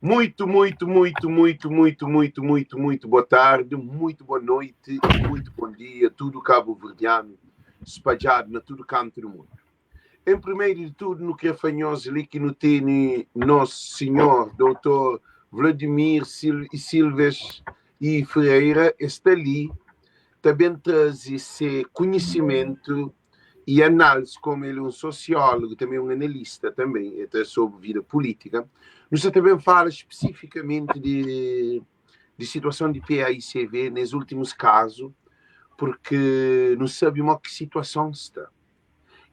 Muito, muito, muito, muito, muito, muito, muito, muito boa tarde, muito boa noite e muito bom dia, tudo cabo-verdiano espalhado na tudo canto do mundo. Em primeiro de tudo, no que fanhos ali que no tem nosso senhor doutor Vladimir Silves e Ferreira está ali também traz esse conhecimento e análise, como ele é um sociólogo, também um analista também, até sobre vida política. Nós também fala especificamente de situação de PAICV nos últimos casos, porque não sabemos que situação está.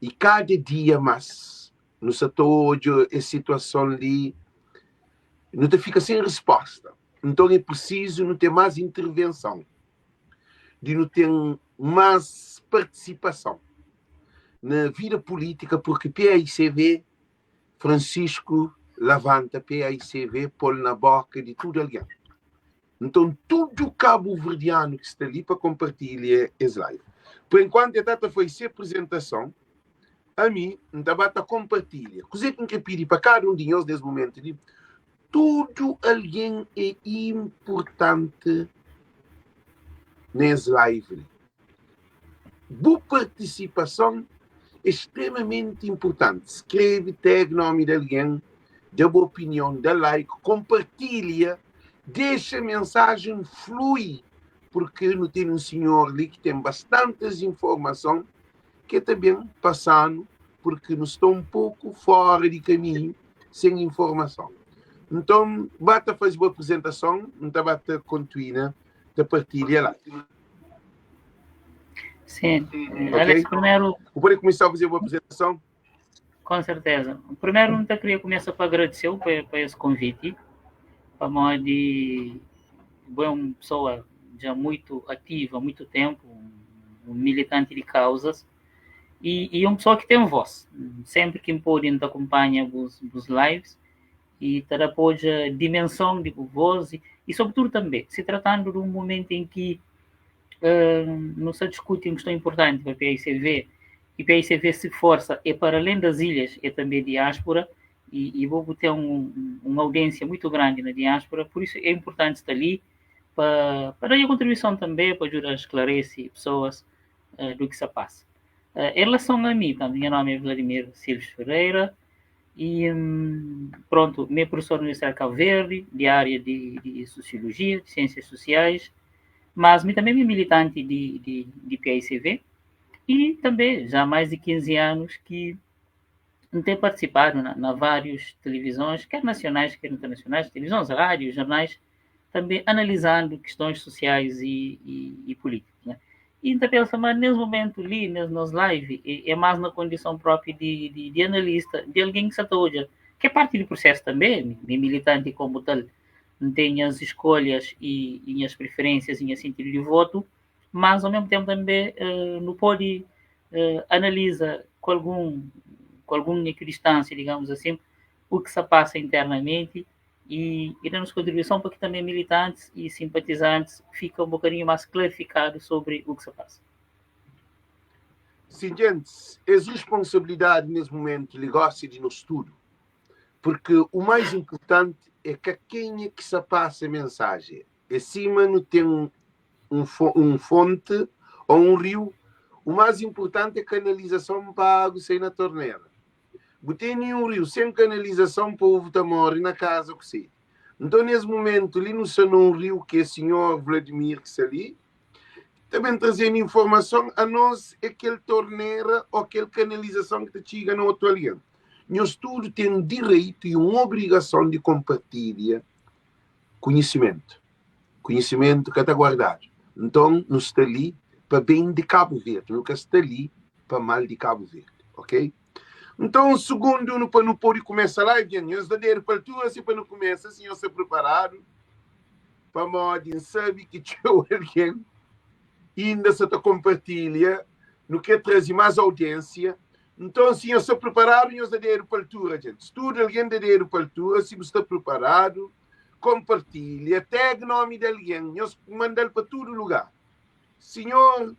E cada dia mais, não está hoje a situação ali, não te fica sem resposta. Então é preciso não ter mais intervenção, de não ter mais participação na vida política, porque PAICV, Francisco levanta PAICV, pôr na boca de tudo alguém. Então, tudo cabo-verdiano que está ali para compartilhar esse live. Por enquanto, a data foi ser apresentação, a mim, não está compartilha. Coisa que eu pedir para cada um de nós nesse momento, de tudo alguém é importante nesse live. Boa participação é extremamente importante. Escreve, tag nome de alguém, dê boa opinião, dê like, compartilha, deixa a mensagem fluir, porque não tem um senhor ali que tem bastantes informação que também passando, porque nos está um pouco fora de caminho, sem informação. Então, bata fazer boa apresentação, então bata continua, da partilha lá. Sim. Okay? Alex, primeiro... Pode começar a fazer uma apresentação? Com certeza. Primeiro, eu queria começar para agradecer por esse convite, para nós de uma pessoa já muito ativa há muito tempo, um militante de causas, e uma pessoa que tem voz. Sempre que pode, acompanha os lives e terá depois a dimensão de voz e, sobretudo, também, se tratando de um momento em que não se discute uma questão importante para a PAICV, e a PAICV se força, é para além das ilhas, é também diáspora, e vou ter uma audiência muito grande na diáspora, por isso é importante estar ali para dar a contribuição também, para ajudar a esclarecer pessoas do que se passa. Em relação a mim, portanto, meu nome é Vladimir Silves Ferreira, e pronto, meu professor na Universidade de Cabo Verde, de área de Sociologia, de Ciências Sociais, mas também é militante de PAICV, e também já há mais de 15 anos que tenho participado na várias televisões, quer nacionais, quer internacionais, televisões, rádios, jornais, também analisando questões sociais e políticas, né? E então penso, mas nesse momento ali, nesse nosso live, é mais na condição própria de analista, de alguém que se atoja, que é parte do processo também, militante como tal, tem as escolhas e as preferências em sentido de voto, mas ao mesmo tempo também não pode analisa com alguma equidistância, digamos assim, o que se passa internamente e dando contribuição para que também militantes e simpatizantes fiquem um bocadinho mais clarificados sobre o que se passa. Sim, gente, as responsabilidades nesse momento negócio de nosso tudo, porque o mais importante é que quem é que se passa a mensagem. Acima não tem um fonte ou um rio, o mais importante é a canalização para a água sair na torneira. Botei um rio sem canalização, o povo tá morre na casa que sei. Então, nesse momento, ali no São um rio que é o senhor Vladimir que está ali, também trazendo informação a nós é aquele torneira ou aquela canalização que te chega no outro ali. Nós tudo tem direito e uma obrigação de compartilhar conhecimento. Conhecimento que está guardado. Então, nós está ali para bem de Cabo Verde, nunca está ali para mal de Cabo Verde, ok? Então, segundo, no, para não pôr e começa lá, e nós da para altura, assim, para não começa, assim, eu ser preparado, para modo, sabe que tinha alguém, ainda se te compartilha, não quer trazer mais audiência. Então, assim, eu sou preparado, eu da para altura, gente. Se tudo alguém da para altura, se você está preparado, compartilha, tag nome de alguém, eu mando para todo lugar. Senhor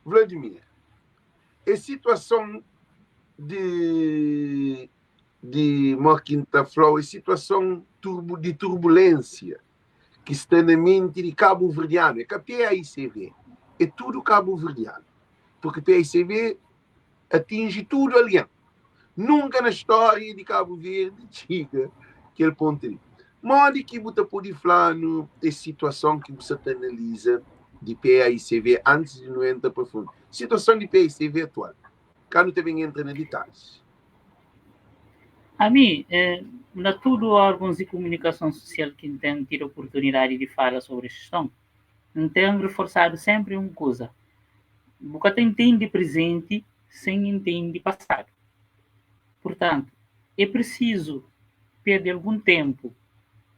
Vladimir, a situação de di mo ki N ta fla-u, é situason di turbulénsia ki sta na menti di kabuverdianu. É ka PAICV, é tudu kabuverdianu. Purki PAICV atinji tudu algen. Nunka na stória di Kabu Verdi txiga kel pontu li. Modi ki bu ta pode fla-nu es situason ki bu sa ta analiza di PAICV antis di nu entra pa fundu? Situason di PAICV atual. Ka nu ta ben entra na ditalhis. Ami, na tudu órgons di kumunikason susial ki N ten tidu oportunidadi di fala sobri es kiston, N ten riforsadu sénpri un kuza, bu ka ta intende prizenti sen intende pasadu. Purtantu, é prisizu perde algun ténpu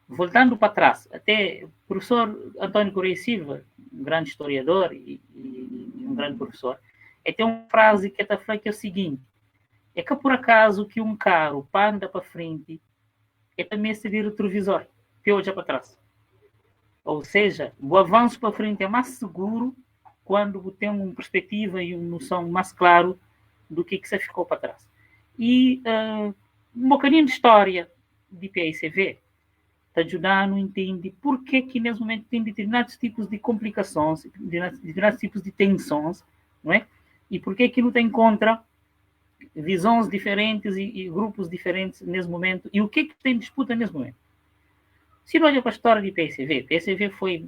voltandu pa tras. Até profesor António Correia e Silva, un grandi storiador i un grandi profesor, el ten un frazi ki el ta fla ki é o siginti, É ka pur akazu ki un karu pa anda pa frenti el ta meste di retrovizor pa el odja pa tras. Ou seja, bu avansu pa frenti é más seguru kuandu bu ten un perspetiva i un noson más klaru du ke ki sa fikau pa tras. I un bokadinhu di stória di PAICV ta djuda-nu intende purke ki nes mumentu ten ditirminadus tipus di konplikasons, ditirminadus tipus di tensons, não é? I purke ki nu ta enkontra visons diferentis i grupus diferentis nes mumentu i u ke ki ten disputa nes mumentu. Si nu odja pa stória di PAICV, PAICV foi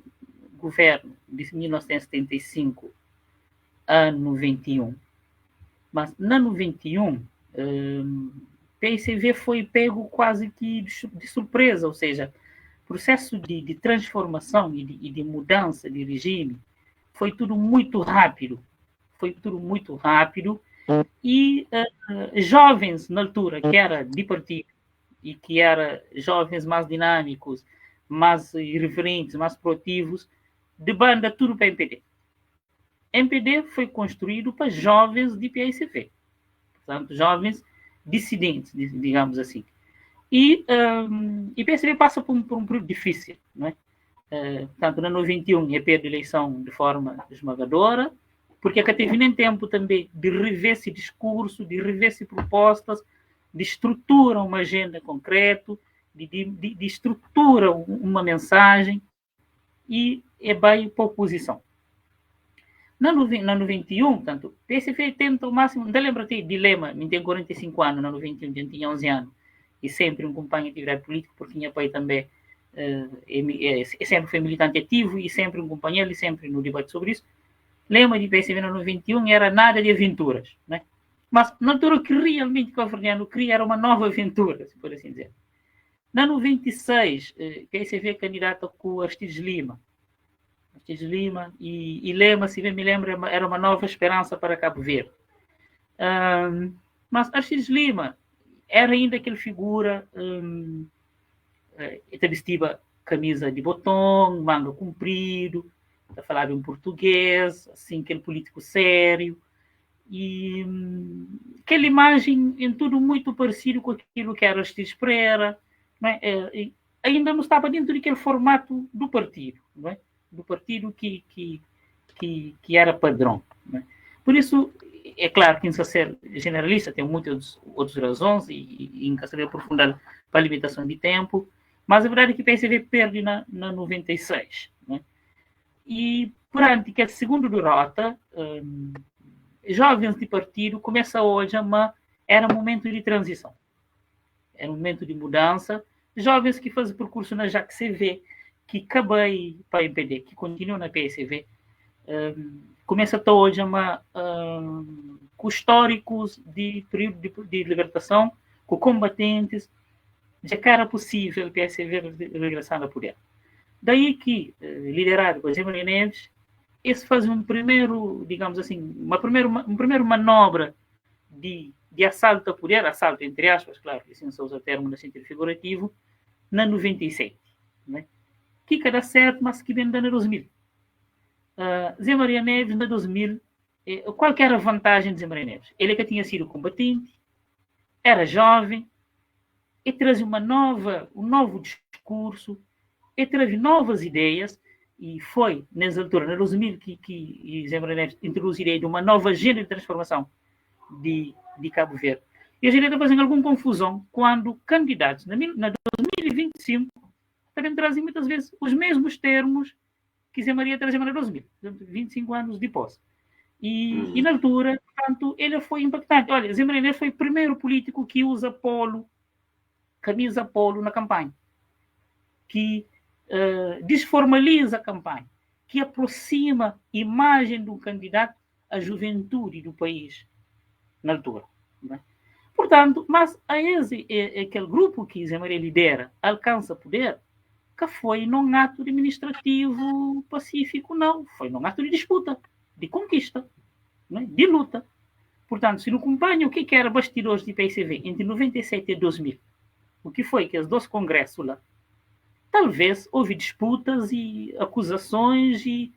guvernu di 1975 a 91, mas na 91 PAICV foi pegu kuazi ki di surpreza, ou seja, prusesu di transformason i di mudansa di rijimi foi tudu muitu rápidu, foi tudu muitu rápidu i jovens na altura ki era di partidu i ki era jovens más dinâmikus, más irreverentes, más proativus, di banda tudu pa MPD. MPD foi konstruídu pa jovens di PAICV, portantu, jovens dissidentes, digamos assim. E e PAICV passa por um período difícil, não é? Portantu, na 91 e perde eleição de forma esmagadora, porque ka teve nem tempo também de rever esse discurso, de rever se propostas, de estrutura uma agenda concreto, de estrutura uma mensagem e é bai pa oposição. Na 91, portanto, PSV tenta o máximo, não lembra te dilema, me tem 45 anos, na 91, eu tinha 11 anos, e sempre um companheiro de atividade política, porque tinha pai também, sempre foi militante ativo e sempre um companheiro, e sempre no debate sobre isso. Lema de PSV na 91 era nada de aventuras, né? Mas na altura o que realmente o Fernando queria era uma nova aventura, se por assim dizer. Na 96, PSV candidata com Aristides Lima. Aristides Lima e Lema, se bem me lembro, era uma nova esperança para Cabo Verde. Mas Aristides Lima era ainda aquela figura, ele vestia camisa de botão, manga comprido, falava em português, assim, aquele político sério, e aquela imagem em tudo muito parecido com aquilo que era Aristides Pereira, não é? E ainda não estava dentro daquele formato do partido, não é? Do partido que era padrão, não é? Por isso, é claro que em ser generalista tem muitas outras razões e em saber aprofundar para a limitação de tempo, mas a verdade é que o PSV perde na 96, não é? E perante que a segunda derrota, jovens de partido começa hoje, mas era um momento de transição, era um momento de mudança. Jovens que fazem percurso na JAC-CV, que acabei para a MPD, que continuam na PSV, começa até hoje uma, com históricos de período de libertação, com combatentes, já que era possível o PSV regressar ao poder. Daí que, liderado por José Maria Neves, esse faz um primeiro, digamos assim, uma primeira, uma, um primeiro manobra de assalto ao poder, assalto entre aspas, claro, que assim se usa o termo no sentido figurativo, na 97, né? Que dá certo, mas que vem na 2000. Zé Maria Neves, na 2000, qual que era a vantagem de Zé Maria Neves? Ele é que tinha sido combatente, era jovem, e trazia um novo discurso, e trazia novas ideias, e foi, nessa altura, na 2000, que Zé Maria Neves introduziu a ideia de uma nova agenda de transformação de Cabo Verde. E a gente está fazendo alguma confusão quando candidatos na, na 2025 também trazem muitas vezes os mesmos termos que Zé Maria trazia na 2000, 25 anos depois. E, e na altura, portanto, ele foi impactante. Olha, Zé Maria foi o primeiro político que usa polo, camisa polo na campanha, que desformaliza a campanha, que aproxima a imagem do candidato à juventude do país na altura. Né? Portanto, mas a esse, é, é aquele grupo que Zé Maria lidera alcança poder, que foi num ato administrativo pacífico, não. Foi num ato de disputa, de conquista, né? de luta. Portanto, se não acompanha o que era bastidores de PICV entre 97 e 2000, o que foi que os dois congressos lá, talvez houve disputas e acusações e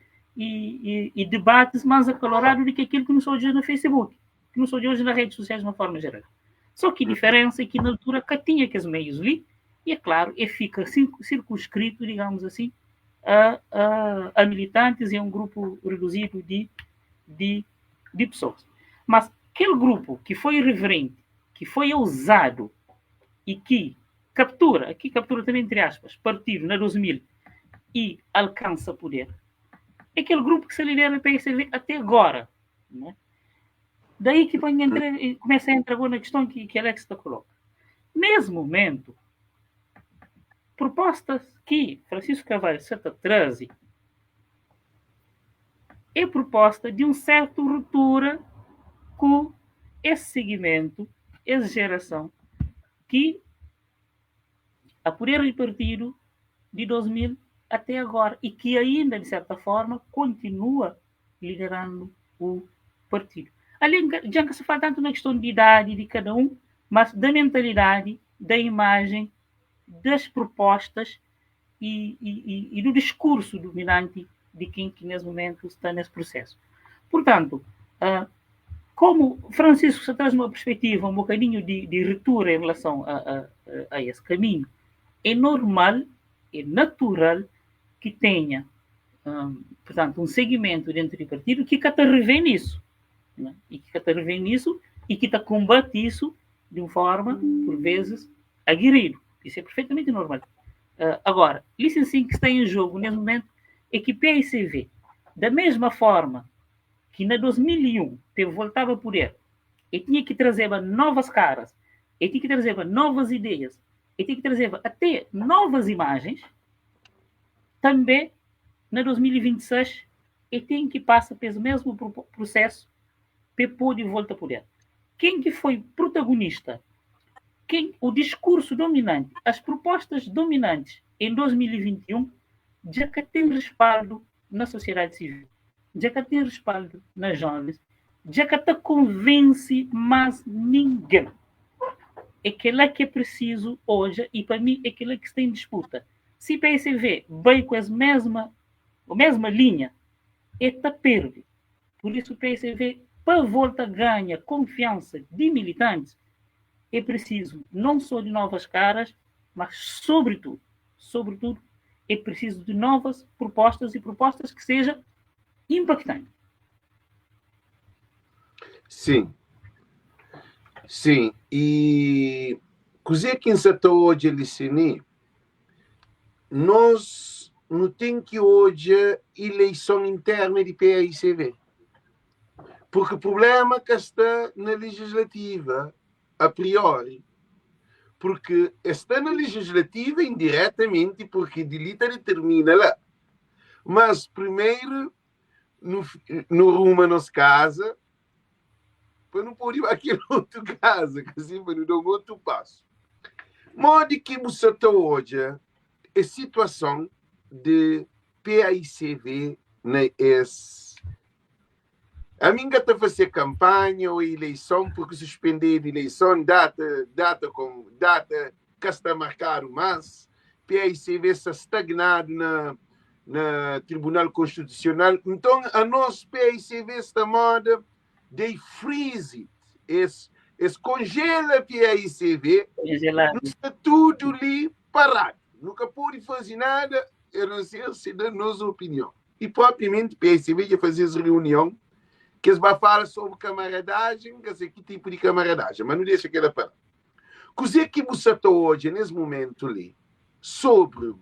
debates mais acalorados do que aquilo que nos hoje no Facebook, que nos hoje nas redes sociais de uma forma geral. Só que a diferença é que na altura cá tinha aqueles meios ali, e é claro, e fica circunscrito, digamos assim, a militantes e a um grupo reduzido de pessoas. Mas aquele grupo que foi irreverente, que foi ousado e que captura, aqui captura também entre aspas, partido na 2000 e alcança poder, é aquele grupo que se lidera no PSV até agora. Né? Daí que vem entrar, começa a entrar agora na questão que Alex te coloca. Nesse momento, propostas que Francisco Carvalho Seta traz é proposta de um certo ruptura com esse segmento, essa geração, que a poder do partido de 2000 até agora e que ainda, de certa forma, continua liderando o partido. Ali já não se fala tanto na questão de idade de cada um, mas da mentalidade, da imagem, das propostas e do discurso dominante de quem que nesse momento está nesse processo. Portanto, como Francisco se traz uma perspectiva um bocadinho de ruptura em relação a esse caminho, é normal, é natural que tenha, portanto, um segmento dentro do partido que está revê nisso, né? E que está revê nisso e que está combate isso de uma forma, por vezes, aguerrido. Isso é perfeitamente normal. Agora, isso sim que está em jogo nesse momento é que PICV, da mesma forma que na 2001 teve voltava a poder e tinha que trazer novas caras, e tinha que trazer novas ideias, e tinha que trazer até novas imagens, também na 2026 e tem que passar pelo mesmo processo para pôr de volta a poder. Quem que foi protagonista? Quem, o discurso dominante, as propostas dominantes em 2021 já que tem respaldo na sociedade civil, já que tem respaldo nas jovens, já que te convence mais ninguém. É aquilo que é preciso hoje e para mim é aquilo que está em disputa. Se PSV vem com a mesma linha, é te perde. Por isso o PSV, para volta ganha confiança de militantes, é preciso não só de novas caras, mas sobretudo, é preciso de novas propostas e propostas que sejam impactantes. Sim. Sim. E coisa que insertou hoje, Licini, nós não tem que hoje eleição interna de PAICV. Porque o problema que está na legislativa, a priori, porque está na legislativa indiretamente, porque delita determina lá. Mas primeiro, no rumo a nossa casa, para não pôr aquele outro casa, que assim, para não dar um outro passo. Modo que você está hoje, a situação de PAICV na S. A minha está a fazer campanha ou eleição, porque suspender a eleição, data com data que está marcado, mas PAICV está estagnado na Tribunal Constitucional. Então, a nossa PAICV está moda, they freeze it. Esse congela a PAICV, Congelado. Está tudo ali parado. Nunca pude fazer nada, a não ser se da nossa opinião. E propriamente PAICV ia fazer essa reunião Ki es ba fala sobri kamaradagem, N ka sei ki tipu di kamaradagem, ma nu dexa kela pa la. Kuzê ki bu sa ta odja nes mumentu li sobri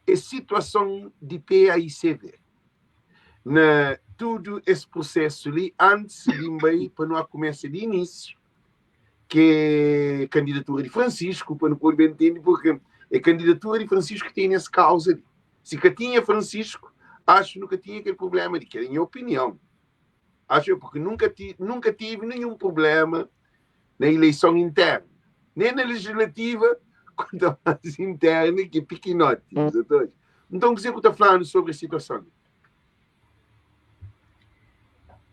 es situason di PAICV na tudu es prusesu li antis di N bai pa nu a kumesa di inísiu, ki é kandidatura di Francisco, pa nu pode ben ntende porque é kandidatura di Francisco ki tene es kauza li. Si ka tinha Francisco, acho nu ka tinha kel problema di kel, é nha opinião. Acho eu, porque nunca, ti, nunca tive nenhum problema na eleição interna, nem na legislativa, quanto mais interna, que é pequenote. Então, kuzê ku ta falando sobre a situação?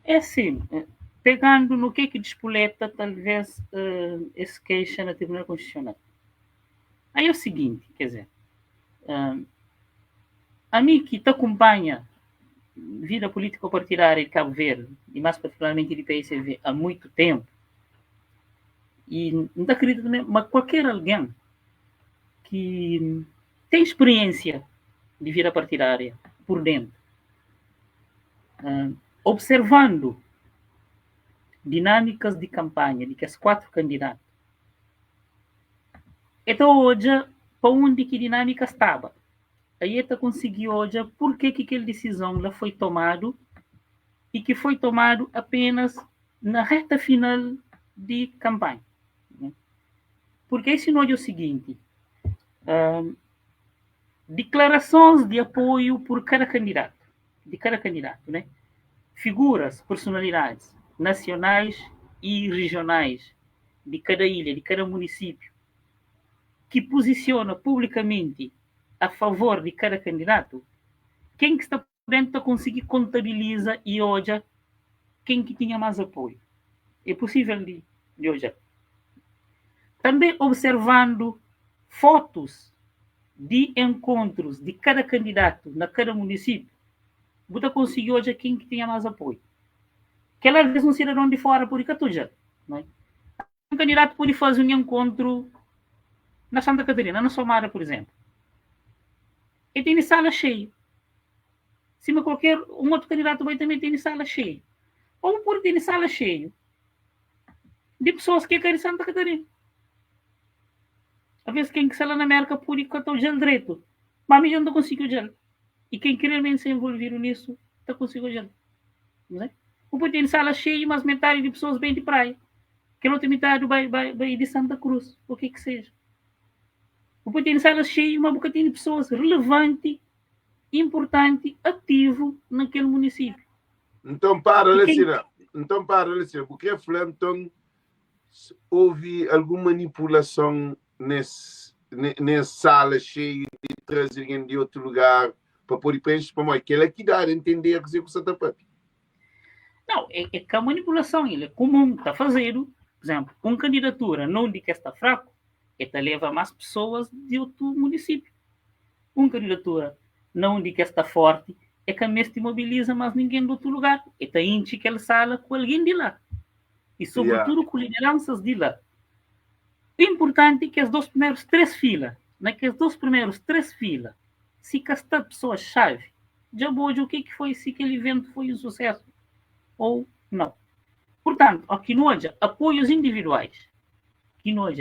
É assim, pegando no que é que despoleta talvez esse queixa na Tribunal Constitucional. Aí é o seguinte, quer dizer, a mim que te acompanha vida político-partidária de Cabo Verde, e mais particularmente de PICV, há muito tempo, e não acredito também, mas qualquer alguém que tem experiência de vida partidária por dentro, observando dinâmicas de campanha de que as 4 candidatos, então hoje, para onde que dinâmica estava? Aí está conseguiu hoje por que que aquela decisão lá foi tomado e que foi tomado apenas na reta final de campanha, né? Porque esse não é o seguinte, declarações de apoio por cada candidato, de cada candidato, né? Figuras, personalidades nacionais e regionais de cada ilha, de cada município, que posiciona publicamente a favor de cada candidato, quem que está por dentro conseguir contabiliza e olha quem que tinha mais apoio. É possível de olhar. Também observando fotos de encontros de cada candidato na cada município, você conseguir olhar quem que tinha mais apoio. Que às vezes um cidadão de fora pode catujar, não é? Um candidato pode fazer um encontro na Santa Catarina, na Somada, por exemplo. E tem sala cheia. Se qualquer um outro candidato vai também tem sala cheia. Ou pode ter sala cheia de pessoas que querem Santa Catarina. Às vezes quem que está lá na América pode catar o gel direito. Mas a não consigo o gel. E quem quer realmente se envolver nisso, está consigo o gel. Não é? Ou pode ter sala cheia, mas metade de pessoas vem de praia. Que a outra metade vai de Santa Cruz, o que que seja. O pode ter sala cheia, mas um bocadinho de pessoas relevante, importante, ativo naquele município. Então, para, Alessina. Então, para, Alessina. Porque então, houve alguma manipulação nessa sala cheia de trazer alguém de outro lugar para pôr preencher para nós? Que ela que dá a entender que você está fazendo. Não, é que a manipulação ele é comum, está fazendo. Por exemplo, uma candidatura não de que está fraco, ele leva mais pessoas de outro município. Uma candidatura não de que está forte, é que a mesma mobiliza mais ninguém de outro lugar. Ele enche aquela sala com alguém de lá. E, sobretudo, com lideranças de lá. O importante é que as duas primeiras 3 filas, naquelas duas primeiras 3 filas, se que esta pessoa-chave, já pode o que que foi, se aquele evento foi um sucesso ou não. Portanto, aqui não há apoios individuais, aqui não há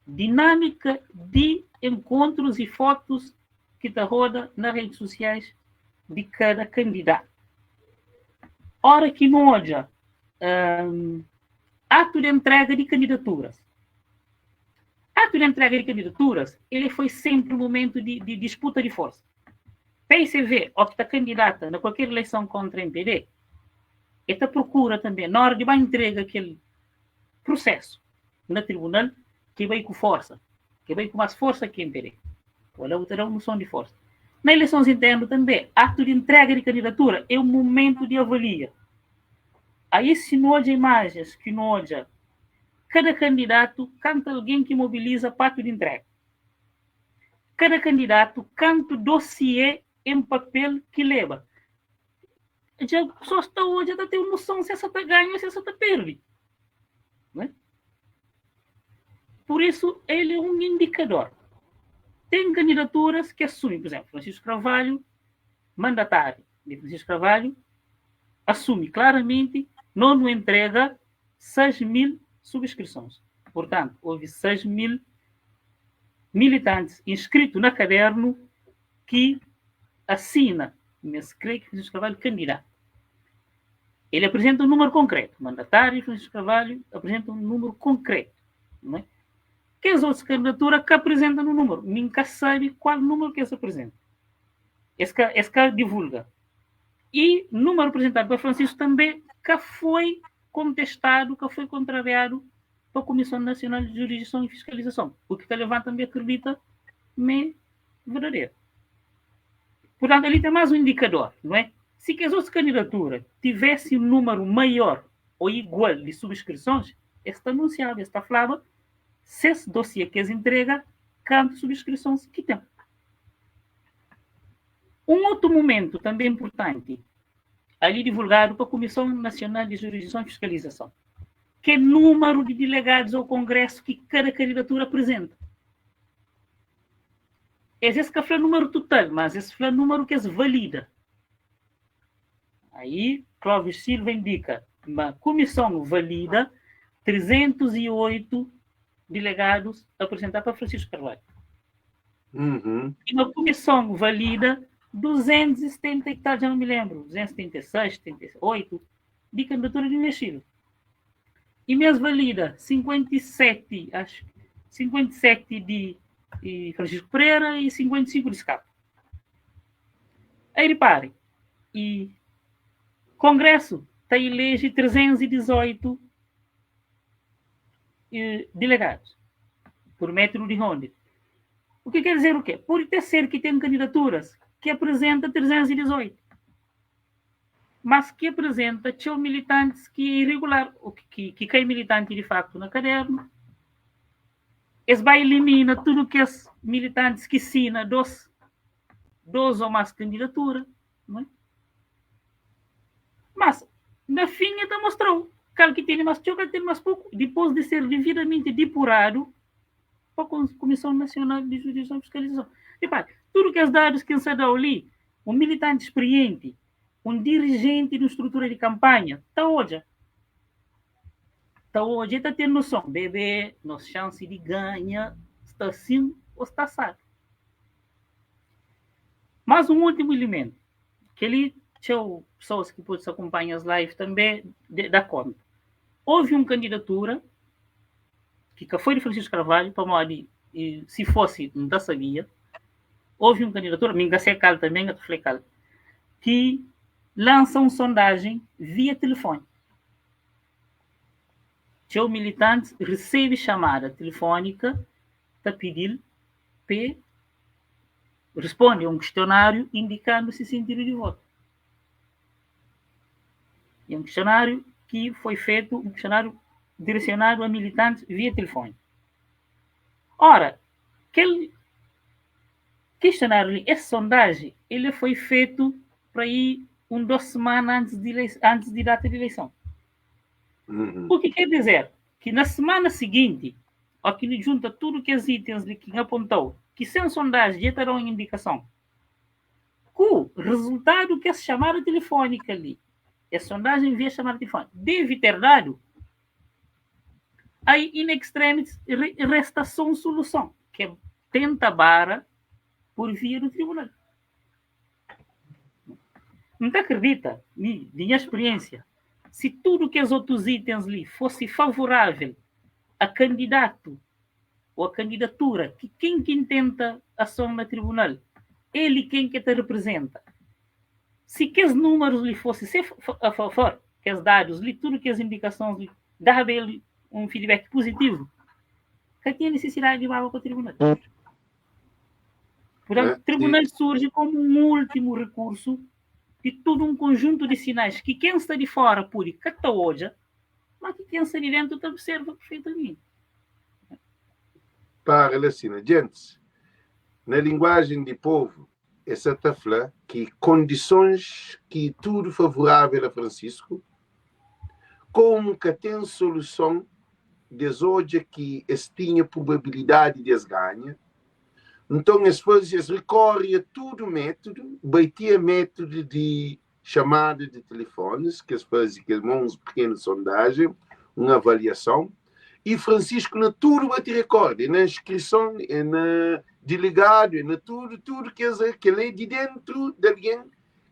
dinâmica de encontros e fotos que tá roda nas redes sociais de cada candidato. Ora que não há ato de entrega de candidaturas. Ato de entrega de candidaturas, ele foi sempre um momento de disputa de força. PICV opta candidata na qualquer eleição contra MPD, esta procura também, na hora de vai entrega aquele processo na tribunal, que vai com força, que vai com mais força que MPD. Olha, vou ter uma noção de força. Na eleições internas também, ato de entrega de candidatura é um momento de avalia. Aí se não há imagens que não há, cada candidato canta alguém que mobiliza pacto de entrega. Cada candidato canta o dossiê em papel que leva. Já só está hoje, já tem noção se essa tá ganha, se essa tá perde. Não é? Por isso, ele é um indicador. Tem candidaturas que assumem, por exemplo, Francisco Carvalho, mandatário de Francisco Carvalho, Assume claramente, não no entrega 6 mil subscrições. Portanto, houve 6 mil militantes inscritos na caderno que assina, mas creio que Francisco Carvalho candidato. Ele apresenta um número concreto. O mandatário Francisco Carvalho apresenta um número concreto. Não é? Que as outras candidaturas que apresentam um número. Nunca sabe qual número que se apresenta. Esse que, esse que divulga. E o número apresentado para Francisco também que foi contestado, que foi contrariado pela Comissão Nacional de Jurisdição e Fiscalização. O que levanta também acredita me verdadeiro. Portanto, ali tem mais um indicador, não é? Se que as outras candidaturas tivessem um número maior ou igual de subscrições, está anunciado, está falava, se esse dossiê que eles entrega, quantas subscrições que tem. Um outro momento também importante, ali divulgado pela Comissão Nacional de Jurisdição e Fiscalização, que é número de delegados ao Congresso que cada candidatura apresenta. Esse que é o número total, mas esse foi o número que se valida. Aí, Clóvis Silva indica, uma comissão valida 308 delegados apresentar para Francisco Carvalho. E uma comissão valida 270 e tal, já não me lembro, 276, 78 de candidatura de Inês Silva. E mesmo valida 57, acho, 57 de Francisco Pereira e 55 de Escape. Aí repare, e Congresso tá elege 318 delegados por método de Hondt. O que quer dizer o quê? Pode ter ser que tem candidaturas que apresenta 318, mas que apresenta tinha militantes que é irregular, ou que cai militante de facto na caderno. Esse vai elimina tudo que os militantes que assina dos ou mais candidatura, não é? Mas, na fim, ele mostrou que que tem mais pouco, que tem mais pouco, depois de ser devidamente depurado pela Comissão Nacional de Jurisdição e Fiscalização. E, pá, tudo que os dados que se dão ali, um militante experiente, um dirigente de uma estrutura de campanha, tá hoje. Tá hoje, tá tendo noção. Bebê, nossa chance de ganhar está assim ou está assado. Mas um último elemento, que ele tinha pessoas que podem acompanhar as lives também, dá conta. Houve uma candidatura que foi de Francisco Carvalho, para modo de, se fosse, não sabia. Houve uma candidatura, me engasei cal também, eu falei cal, que lança uma sondagem via telefone. Seu militante recebe chamada telefônica para pedir P responde a um questionário indicando se sentido de voto. E é um questionário que foi feito, um questionário direcionado a militantes via telefone. Ora, aquele questionário, essa sondagem, ele foi feito para ir 2 semanas antes de data de eleição. O que quer dizer? Que na semana seguinte, ao que lhe junta tudo que as itens de que apontou, que sem sondagem já terão indicação, o resultado que essa chamada telefônica ali, a sondagem via chamada telefônica, deve ter dado, aí, in extremis, resta só uma solução, que é tenta barra por via do tribunal. Não te acredita, minha experiência, se tudo que os outros itens ali fosse favorável a candidato ou a candidatura, que quem que intenta ação no tribunal, ele quem que te representa. Se que os números lhe fosse ser a favor, que os dados, li, tudo que as indicações lhe dava ele um feedback positivo, que tinha necessidade de ir para o tribunal. Portanto, o tribunal surge como um último recurso de todo um conjunto de sinais que quem está de fora pode catar hoje, mas que quem está de dentro te observa perfeitamente. Para assim, gente, na linguagem de povo, essa tafla que condições que tudo favorável a Francisco, como que tem solução desoja que es tinha probabilidade de es ganha, então as coisas recorrem a todo método, baitia método de Chamada de telefones que es faze kel uns pequeno sondagem, un avaliason, e Francisco na tudo bate recorde, é na inscrição, é na delegado, é na tudo, tudo que es, kel é de dentro de alguém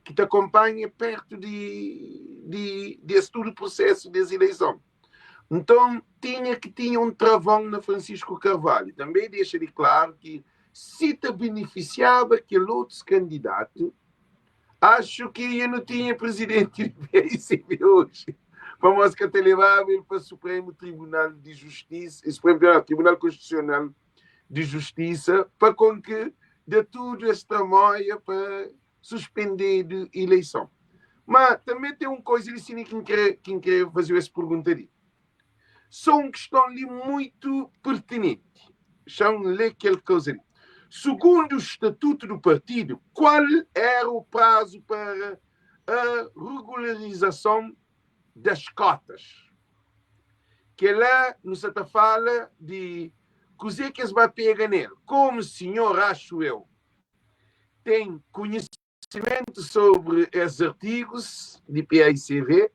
que te acompanha perto de desse todo processo dessa eleição. Então, tinha que tinha um travão na Francisco Carvalho. Também deixa de claro que se te beneficiava aquele outro candidato, acho que eu não tinha presidente do PICB hoje. Famoso que até levava ele para o Supremo Tribunal de Justiça, Supremo Tribunal, Tribunal Constitucional de Justiça, para com que de tudo esta moia para suspender de eleição. Mas também tem uma coisa ali quem quer fazer essa pergunta ali. Só uma questão ali muito pertinente. Chama-lhe aquela coisa ali. Segundo o estatuto do partido, qual era o prazo para a regularização das cotas? Que lá no se fala de coisa que eles vai pegar nele. Como o senhor, acho eu, tem conhecimento sobre esses artigos de PAICV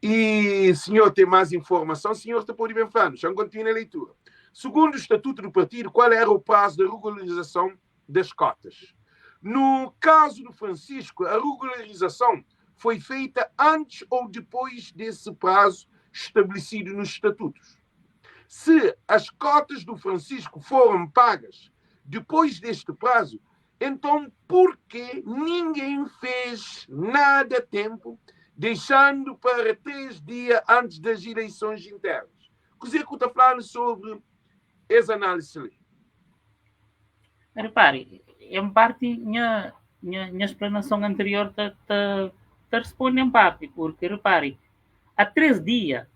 e o senhor tem mais informação, o senhor pode bem falar. Já continua a leitura. Segundo o estatuto do partido, qual era o prazo da regularização das cotas? No caso do Francisco, a regularização foi feita antes ou depois desse prazo estabelecido nos estatutos. Se as cotas do Francisco foram pagas depois deste prazo, então por que ninguém fez nada a tempo, deixando para 3 dias antes das eleições internas? Quer dizer que eu estou falando sobre essa análise ali. Repare, em parte, minha explanação anterior te responde em parte, porque, repare, há 3 dias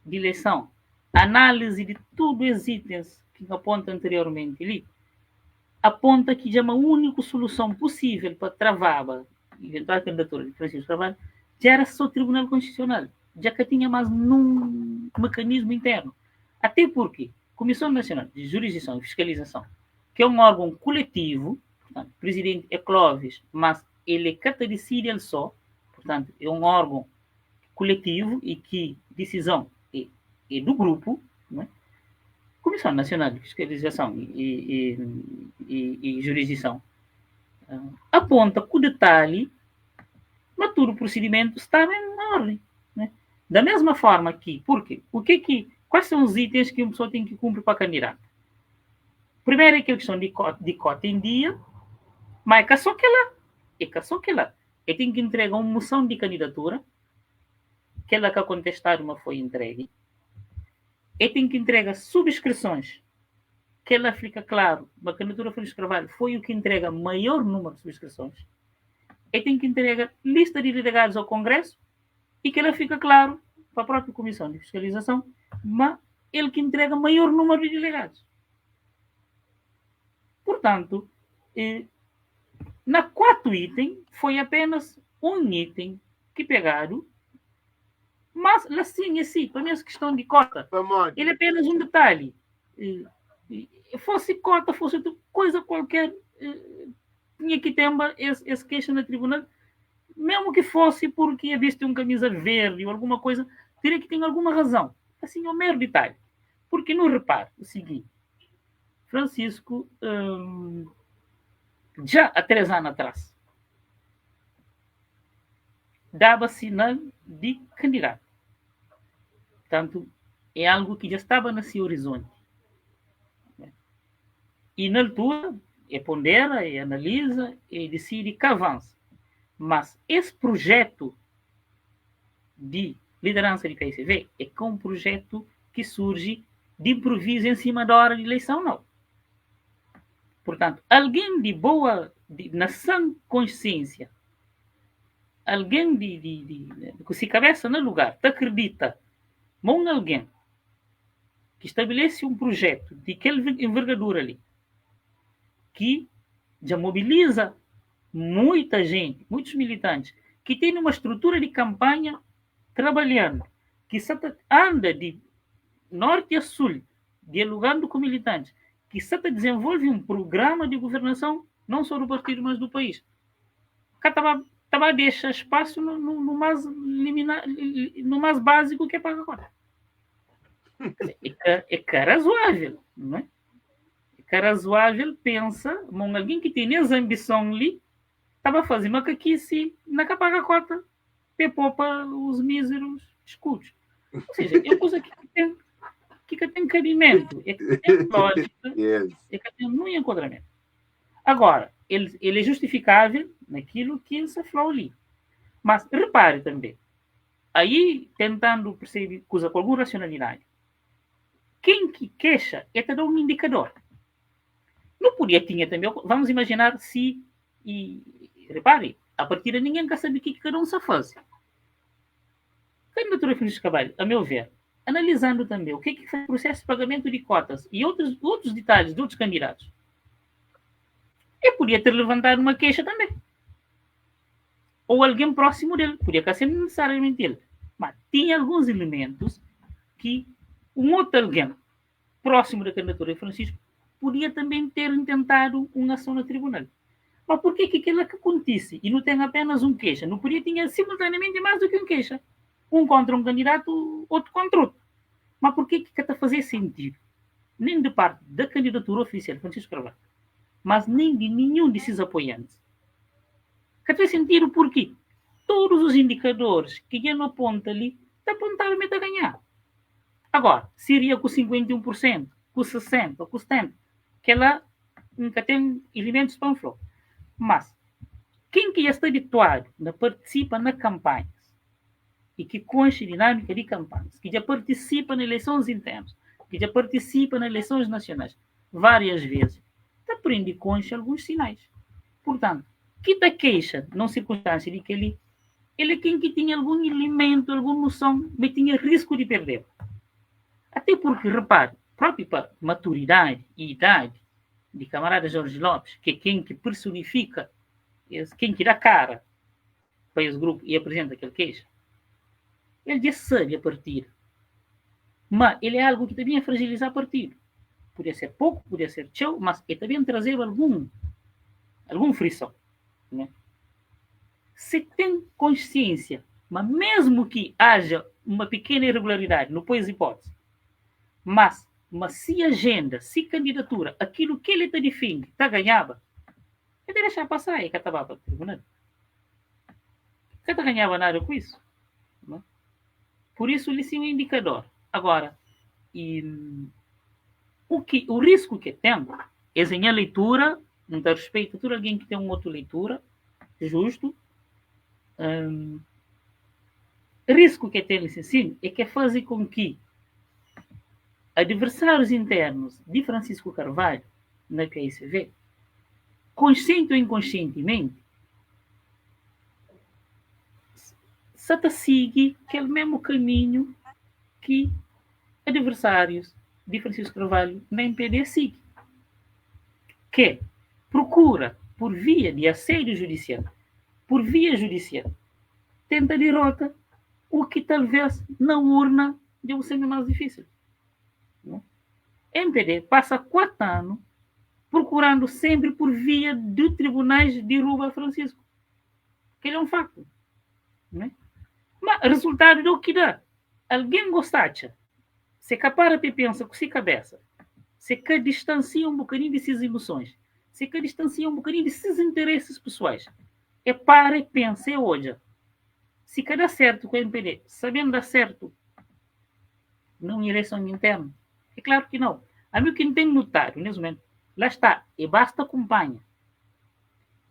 de eleição, análise de tudo os itens que aponta anteriormente ali, aponta que já é uma única solução possível para travar a eventual candidatura de Francisco Carvalho, já era só o Tribunal Constitucional, já que tinha mais num mecanismo interno. Até porque a Comissão Nacional de Jurisdição e Fiscalização, que é um órgão coletivo, portanto, o presidente é Clóvis, mas ele é que decide ele só, portanto, é um órgão coletivo e que decisão é do grupo, não é? Comissão Nacional de Fiscalização e Jurisdição aponta com detalhe, mas todo o procedimento está em ordem, né? Da mesma forma que, porque, o que que, quais são os itens que uma pessoa tem que cumprir para candidato? Primeiro é aquela questão de cota em dia, mas é só que ela, é só que ela, ele tem que entregar uma moção de candidatura, que ela que a contestar uma foi entregue. Ele tem que entregar subscrições, que ela fica claro, a candidatura Francisco Carvalho foi o que entrega maior número de subscrições. Ele tem que entregar lista de delegados ao Congresso e que ela fica claro para a própria Comissão de Fiscalização, mas ele que entrega maior número de delegados. Portanto, na 4 itens, foi apenas um item que pegaram, mas assim, assim, para mim, essa questão de cota, ele é apenas um detalhe. Fosse cota, fosse outra coisa qualquer, tinha que ter esse queixa no tribunal, mesmo que fosse porque ia vestir uma camisa verde ou alguma coisa, teria que ter alguma razão. Assim, é um mero detalhe. Porque não repare o seguinte, Francisco, já há 3 anos atrás, dava sinal de candidato. Portanto, é algo que já estava nesse horizonte. E na altura, é pondera, é analisa, e decide que avança. Mas esse projeto de liderança de PICV é que é um projeto que surge de improviso em cima da hora de eleição, não. Portanto, alguém de boa, de, na sã consciência, alguém de com a cabeça no lugar, te acredita, mas alguém que estabelece um projeto de aquela envergadura ali, que já mobiliza muita gente, muitos militantes, que tem uma estrutura de campanha trabalhando, que anda de norte a sul, dialogando com militantes, que se desenvolve um programa de governação, não só do partido, mas do país. Cá estava Ta ba dexa spasu no, no, no mais limina, no mais básico que é paga cota. É que, é que é razoável, não é? É que é razoável pensa, bom, alguém que tem essa ambição ali, estava a fazer macaquice na que paga cota, pe poupa os míseros escudos. Ou seja, é uma coisa que tem, que tem cabimento, é que tem lógica, Yes. é que tem um enquadramento. Agora, ele é justificável naquilo que ele se falou ali. Mas repare também, aí tentando perceber coisa com alguma racionalidade, quem que queixa é te dá um indicador. Não podia tinha também, vamos imaginar se, e repare, a partir de ninguém quer saber o que cada um se faz. Candidatura Francisco Carvalho, a meu ver, analisando também o que é que foi o processo de pagamento de cotas e outros detalhes de outros candidatos, eu podia ter levantado uma queixa também. Ou alguém próximo dele, podia ser necessariamente ele. Mas tinha alguns elementos que um outro alguém próximo da candidatura de Francisco podia também ter intentado uma ação no tribunal. Mas por que que aquilo que acontece e não tem apenas um queixa? Não podia ter simultaneamente mais do que um queixa. Um contra um candidato, outro contra outro. Mas por que que está a fazer sentido? Nem de parte da candidatura oficial de Francisco Carvalho, mas nem de nenhum desses apoiantes. Que faz sentido porque todos os indicadores que já não aponta ali, está apontando a ganhar. Agora, seria com 51%, com 60%, com 70%, que ela nunca tem elementos para um Mas quem que já está habituado a participa na campanhas e que conhece dinâmica de campanhas, que já participa nas eleições internas, que já participa nas eleições nacionais várias vezes, aprende com alguns sinais. Portanto, que da queixa, não circunstância de que ele é quem que tinha algum elemento, alguma noção, mas tinha risco de perder. Até porque, repare, própria maturidade e idade de camarada Jorge Lopes, que é quem que personifica, quem que dá cara para esse grupo e apresenta aquele queixa, ele já sabe a partir. Mas ele é algo que também é fragilizar partido. Podia ser pouco, podia ser tchau, mas ele também trazer algum frição. Né? Se tem consciência, mas mesmo que haja uma pequena irregularidade, não põe hipótese, mas se agenda, se candidatura, aquilo que ele está defendendo, está ganhava, ele deixar passar e catava para o tribunal. Não ganhava nada com isso. Né? Por isso, ele sim é um indicador. Agora, e, o risco que tem, é em a leitura, não dá respeito a todo alguém que tem uma outra leitura, justo. Risco que tem nesse ensino é que faz com que adversários internos de Francisco Carvalho na PICV, consciente ou inconscientemente, se siga aquele mesmo caminho que adversários de Francisco Carvalho na MPD sigue, que procura, por via de assédio judicial, por via judicial, tenta derrota o que talvez na urna deve ser mais difícil. Não? MPD passa 4 anos procurando sempre por via de tribunais derruba Francisco, que é um facto. Não é? Mas resultado do que dá? Alguém gosta, se capara e pensa com sua cabeça, se que distancia um bocadinho de suas emoções, se que distancia um bocadinho de seus interesses pessoais, é para e pensa e olha. Se que dá certo com o MPD, sabendo dar certo numa eleição interna, é claro que não. A mim o que não tem notado nesse momento, lá está, e basta acompanha.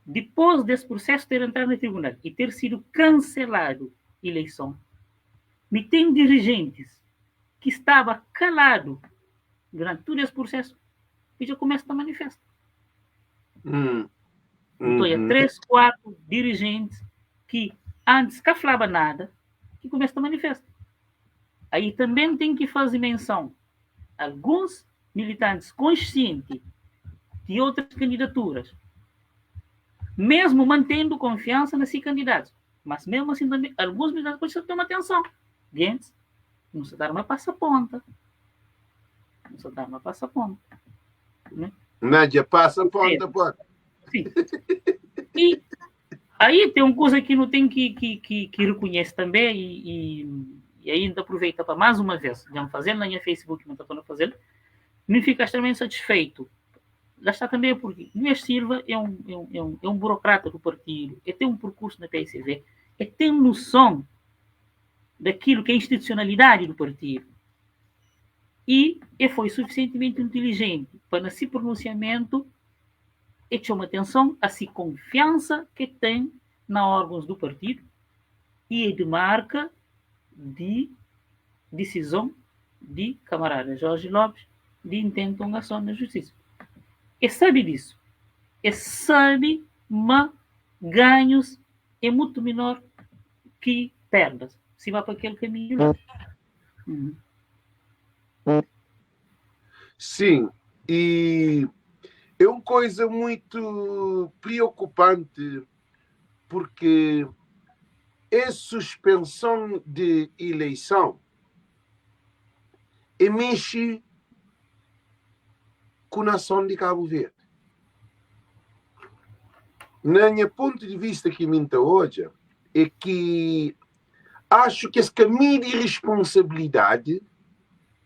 Depois desse processo ter entrado no tribunal e ter sido cancelado a eleição, me tem dirigentes que estava calado durante todo esse processo e já começa a manifestar. Então, há 3, 4 dirigentes que antes não falavam nada, que começam a manifestar. Aí também tem que fazer menção. Alguns militantes conscientes de outras candidaturas, mesmo mantendo confiança nesses candidatos, mas mesmo assim também, alguns militantes precisam tomar atenção. Gente, não se dá uma passa-ponta. Não se dá uma passa-ponta. Né? Nádia, passa a ponta, pô. Sim. E Aí tem uma coisa que não tem que, que, que, que reconhece também e, e, e ainda aproveita para mais uma vez, já me fazer na minha Facebook, não estou a fazer, não fica extremamente satisfeito. Lá está também porque Nunes Silva é um, é um, é um, é um burocrata do partido, ele tem um percurso na PSV, ele tem noção daquilo que é a institucionalidade do partido. E ele foi suficientemente inteligente para, nesse pronunciamento, ele chama atenção a si confiança que tem na órgãos do partido e é de marca de decisão de camarada Jorge Lopes de intento uma ação na justiça. Ele sabe disso. Ele sabe, mas ganhos é muito menor que perdas. Se vai para aquele caminho. Uhum. Sim, e é uma coisa muito preocupante porque a suspensão de eleição e mexe com a nação de Cabo Verde. Na minha ponto de vista que me hoje é que acho que esse caminho de responsabilidade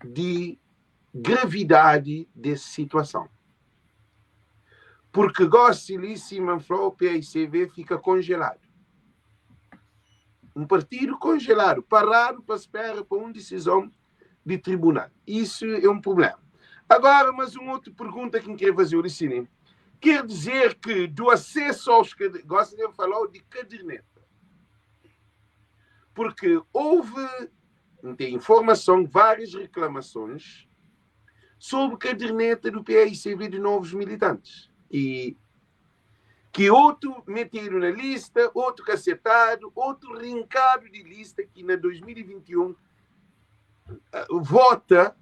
de gravidade dessa situação. Porque Gossilíssima falou, o PICV fica congelado. Um partido congelado, parado para esperar para uma decisão de tribunal. Isso é um problema. Agora, mas uma outra pergunta que me quer fazer, Ulicine. Quer dizer que do acesso aos... Gosto de falar de caderneta. Porque houve, tem informação, várias reclamações sobre caderneta do PAICV de novos militantes. E que outro meteram na lista, outro cacetado, outro rincado de lista que na 2021 vota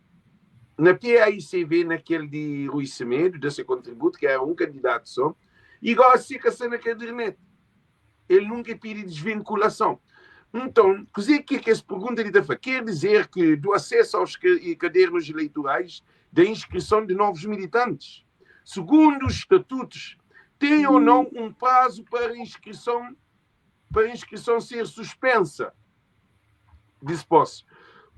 na PAICV, naquele de Rui Semedo, desse contributo, que era um candidato só, e agora fica-se na caderneta. Ele nunca pede desvinculação. Então, o que é que essa pergunta de Tafa? Quer dizer que do acesso aos cadernos eleitorais, da inscrição de novos militantes, segundo os estatutos, tem ou não um prazo para inscrição, para inscrição ser suspensa? Disse posso.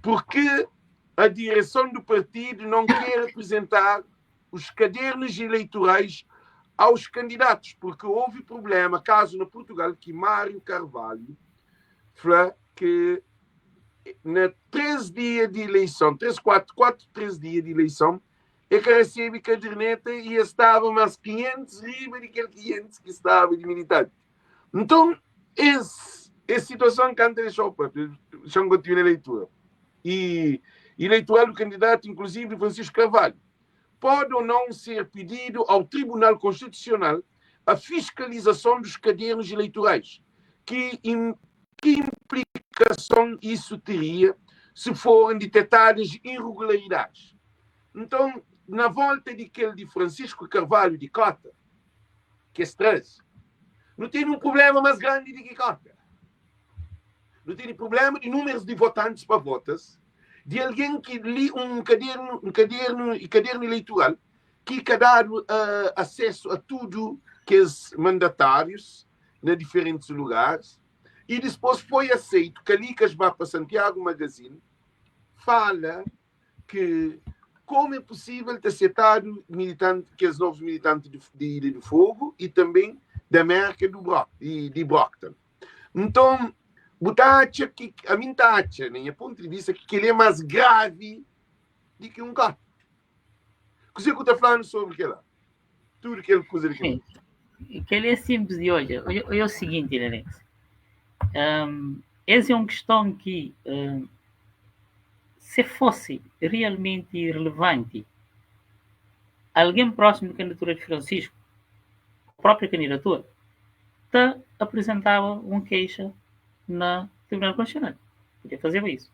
Porque a direção do partido não quer apresentar os cadernos eleitorais aos candidatos, porque houve problema, caso na Portugal, que Mário Carvalho falou que na 13 dias de eleição, 3, 4, 4, 3 dias de eleição, é que recebe caderneta e estava mais 500 riba daquele 500 que estava de militante. Então, esse, essa situação que antes deixou, deixa eu continuar a leitura. E eleitoral do candidato, inclusive Francisco Carvalho, pode ou não ser pedido ao Tribunal Constitucional a fiscalização dos cadernos eleitorais. Que, que implicação isso teria se forem detectadas irregularidades? Então, na volta de aquele de Francisco Carvalho de Cota, que se traz, não tem um problema mais grande do que Cota. Não tem problema de números de votantes para votas, de alguém que li um caderno, um caderno, e caderno eleitoral que quer dar acesso a tudo que os mandatários na diferentes lugares, e depois foi aceito. Calicas vai para Santiago Magazine, fala que como é possível ter aceitado militante, que os novos militantes de, de Ilha do Fogo e também da América do Brock, e de Brockton. Então, Butacha, que a mim tacha, nem a ponto de vista que ele é mais grave do que um gato. O que você está falando sobre aquilo? Tudo que ele coisa aqui. Que ele é simples de olha. É o seguinte, Alex. Essa é uma questão que, se fosse realmente relevante, alguém próximo da candidatura de Francisco, a própria candidatura, te apresentava uma queixa na Tribunal Constitucional. Podia fazer isso.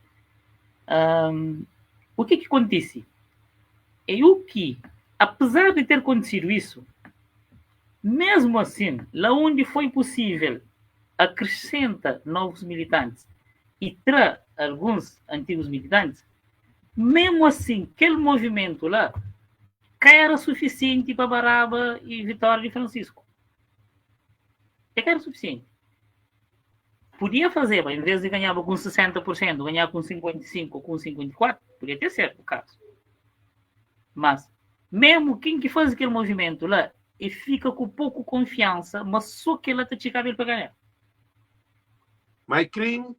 O que que acontece? É o que, apesar de ter acontecido isso, mesmo assim, lá onde foi possível, acrescenta novos militantes e traz alguns antigos militantes, mesmo assim, aquele movimento lá era suficiente para Baraba e Vitória de Francisco. É que era suficiente. Podia fazeba, em vez de ganhaba com 60%, ganhar com 55 ou com 54, podia ter certo o caso. Mas, mesmo quem que faz aquele movimento lá, e fica com pouco confiança, mas só que ela te cabelo para ganhar. Mas crime?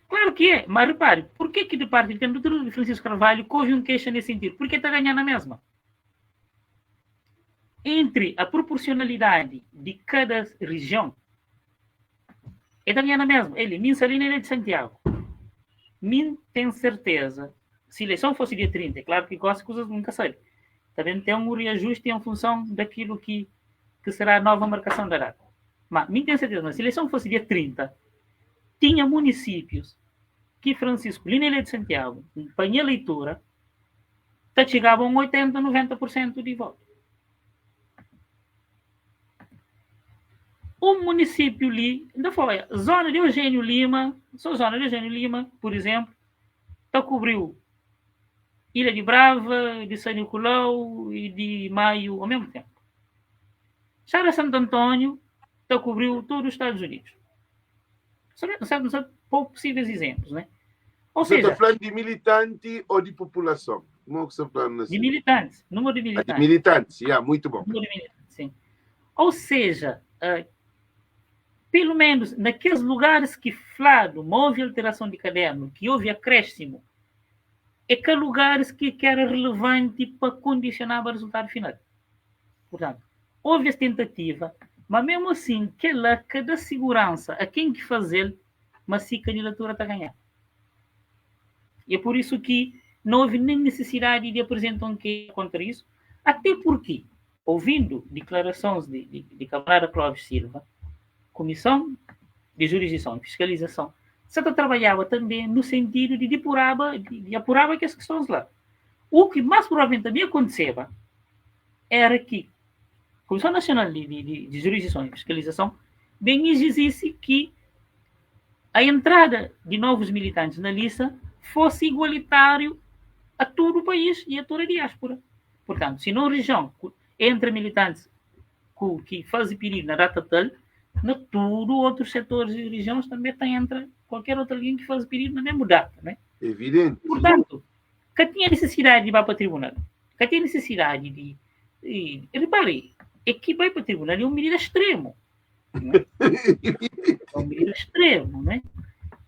Claro que é, mas repare, por que que de parte de candidatura de Francisco Carvalho houve um queixa nesse sentido? Porque está ganhando a mesma. Entre a proporcionalidade de cada região, ele está ganhando a mesma. Ele, Min Salina, ele é de Santiago. Min tem certeza, se a eleição fosse dia 30, é claro que gosta que coisas nunca sabe. Também tem um reajuste em função daquilo que será a nova marcação da data. Mas, mim tem certeza, mas se a eleição fosse dia 30, tinha municípios que Francisco Lina de Santiago, para a leitura, tá chegavam 80, 90% de voto. O município ali, ainda foi, zona de Eugênio Lima, só zona de Eugênio Lima, por exemplo, tá cobriu Ilha de Brava, de São Nicolau e de Maio ao mesmo tempo. Chara Santo Antônio tá cobriu todos os Estados Unidos. São poucos possíveis exemplos, né? Ou você está falando de militante ou de população? Como é que você está falando assim? De militantes, número de militantes. De militantes, yeah, muito bom. Número de militantes, sim. Ou seja, pelo menos naqueles lugares que flado, houve alteração de caderno, que houve acréscimo, é que há lugares que era relevante para condicionar o resultado final. Portanto, houve essa tentativa, mas mesmo assim, que lá, cada segurança a quem que fazer, mas se a candidatura está a ganhar. E é por isso que não houve nem necessidade de apresentar um queixa contra isso, até porque, ouvindo declarações de camarada Clóvis Silva, Comissão de Jurisdição e Fiscalização, se trabalhava também no sentido de depurava, de apurava aquelas questões lá. O que mais provavelmente também acontecia era que a Comissão Nacional de Jurisdição e Fiscalização bem exigisse que a entrada de novos militantes na lista fosse igualitário a todo o país e a toda a diáspora. Portanto, se numa região entra militantes que fazem pedido na data tal, na tudo outros setores e regiões também tem, entra qualquer outro alguém que faz pedido na mesma data, né? Evidente. Portanto, que tinha necessidade de ir para o tribunal, que tinha necessidade de... Repare, é que vai para o tribunal é uma medida extrema. Né? É uma medida extrema, né?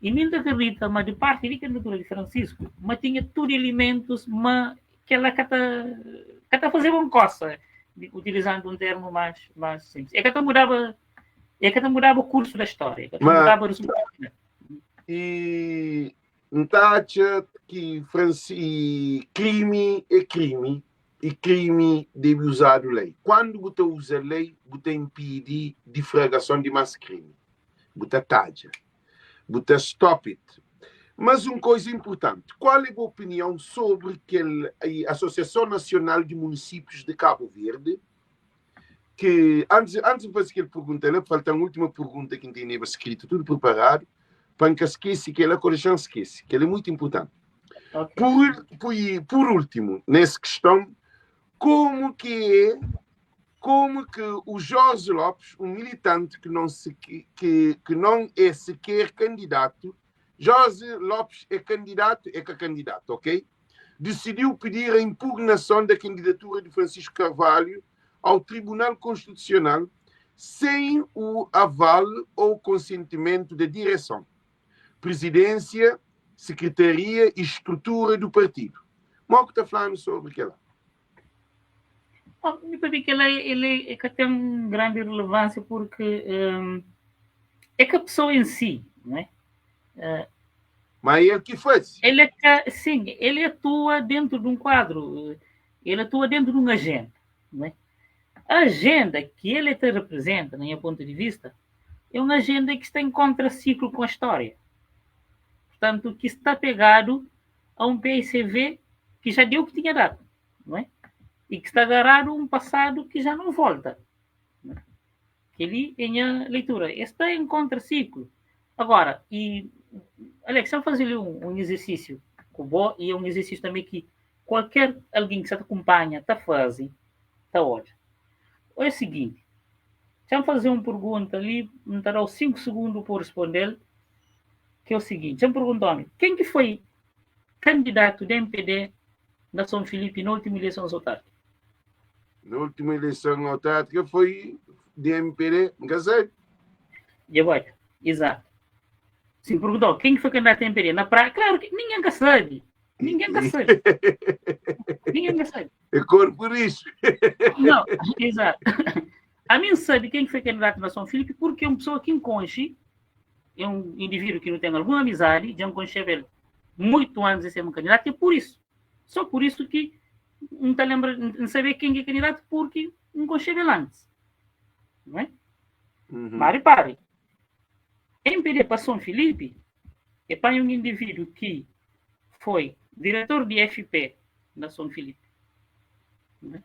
E me acredita, mas de parte da candidatura de Francisco, mas tinha tudo elementos, mas que ela cata fazia uma coça, utilizando um termo mais simples. É que ela mudava, mudava o curso da história. É que mas, mudava o resultado. E acha que crime é crime e crime deve usar a lei. Quando você usa a lei, você impede defragação de mais crime. Você taja. Você stop it. Mas uma coisa importante, qual é a opinião sobre que a Associação Nacional de Municípios de Cabo Verde, que antes de fazer aquela pergunta, falta uma última pergunta que não tem nem escrito, tudo preparado, para que esqueça que ela coração esquece, que ela é muito importante. Okay. Por último, nessa questão, como que o Jorge Lopes, um militante que não é sequer candidato, Jorge Lopes é candidato, é candidato, ok? Decidiu pedir a impugnação da candidatura de Francisco Carvalho ao Tribunal Constitucional sem o aval ou consentimento da direção, presidência, secretaria e estrutura do partido. Como é que está falando sobre aquela? Me parece que ele tem uma grande relevância porque é que a pessoa em si, não é? Mas ele que faz? Ele é, sim, ele atua dentro de um quadro, ele atua dentro de uma agenda, não é? A agenda que ele até representa, na minha ponto de vista, é uma agenda que está em contraciclo com a história. Portanto, que está pegado a um PICV que já deu o que tinha dado, não é? E que está agarrado a um passado que já não volta. Não é? Que ali tem a leitura. Está em contraciclo. Agora, e, Alex, eu fazer um exercício com o Bo, e é um exercício também que qualquer alguém que se acompanha, está fazendo, está olha. É o seguinte, Txa-m faze un pergunta li, N ta da-u 5 segundu pa bu responde-l, ki é o siginti, txa-m pergunta omi, ken ki foi kandidatu di MPD na Son Filipi na últimu ileisons autárkika? Na últimu ileison autárkika foi di MPD, N ka sabe. Dja bai, izatu. Si N pergunta-u ken ki foi kandidatu di MPD na Praia, klaru ki ningen ka sabe. Ningen ka sabe. Ningen ka sabe. É korpu rixu. Não, exato. A mim sabe quem foi candidato na São Filipe porque é uma pessoa que conche, é um indivíduo que não tem alguma amizade, já conche ele muito antes de ser um candidato, é por isso. Só por isso que não tá lembra, não sabe quem é candidato porque não conche ele antes. Não é? Mas repare, MPD para São Filipe é para um indivíduo que foi diretor de FP na São Filipe. Não é?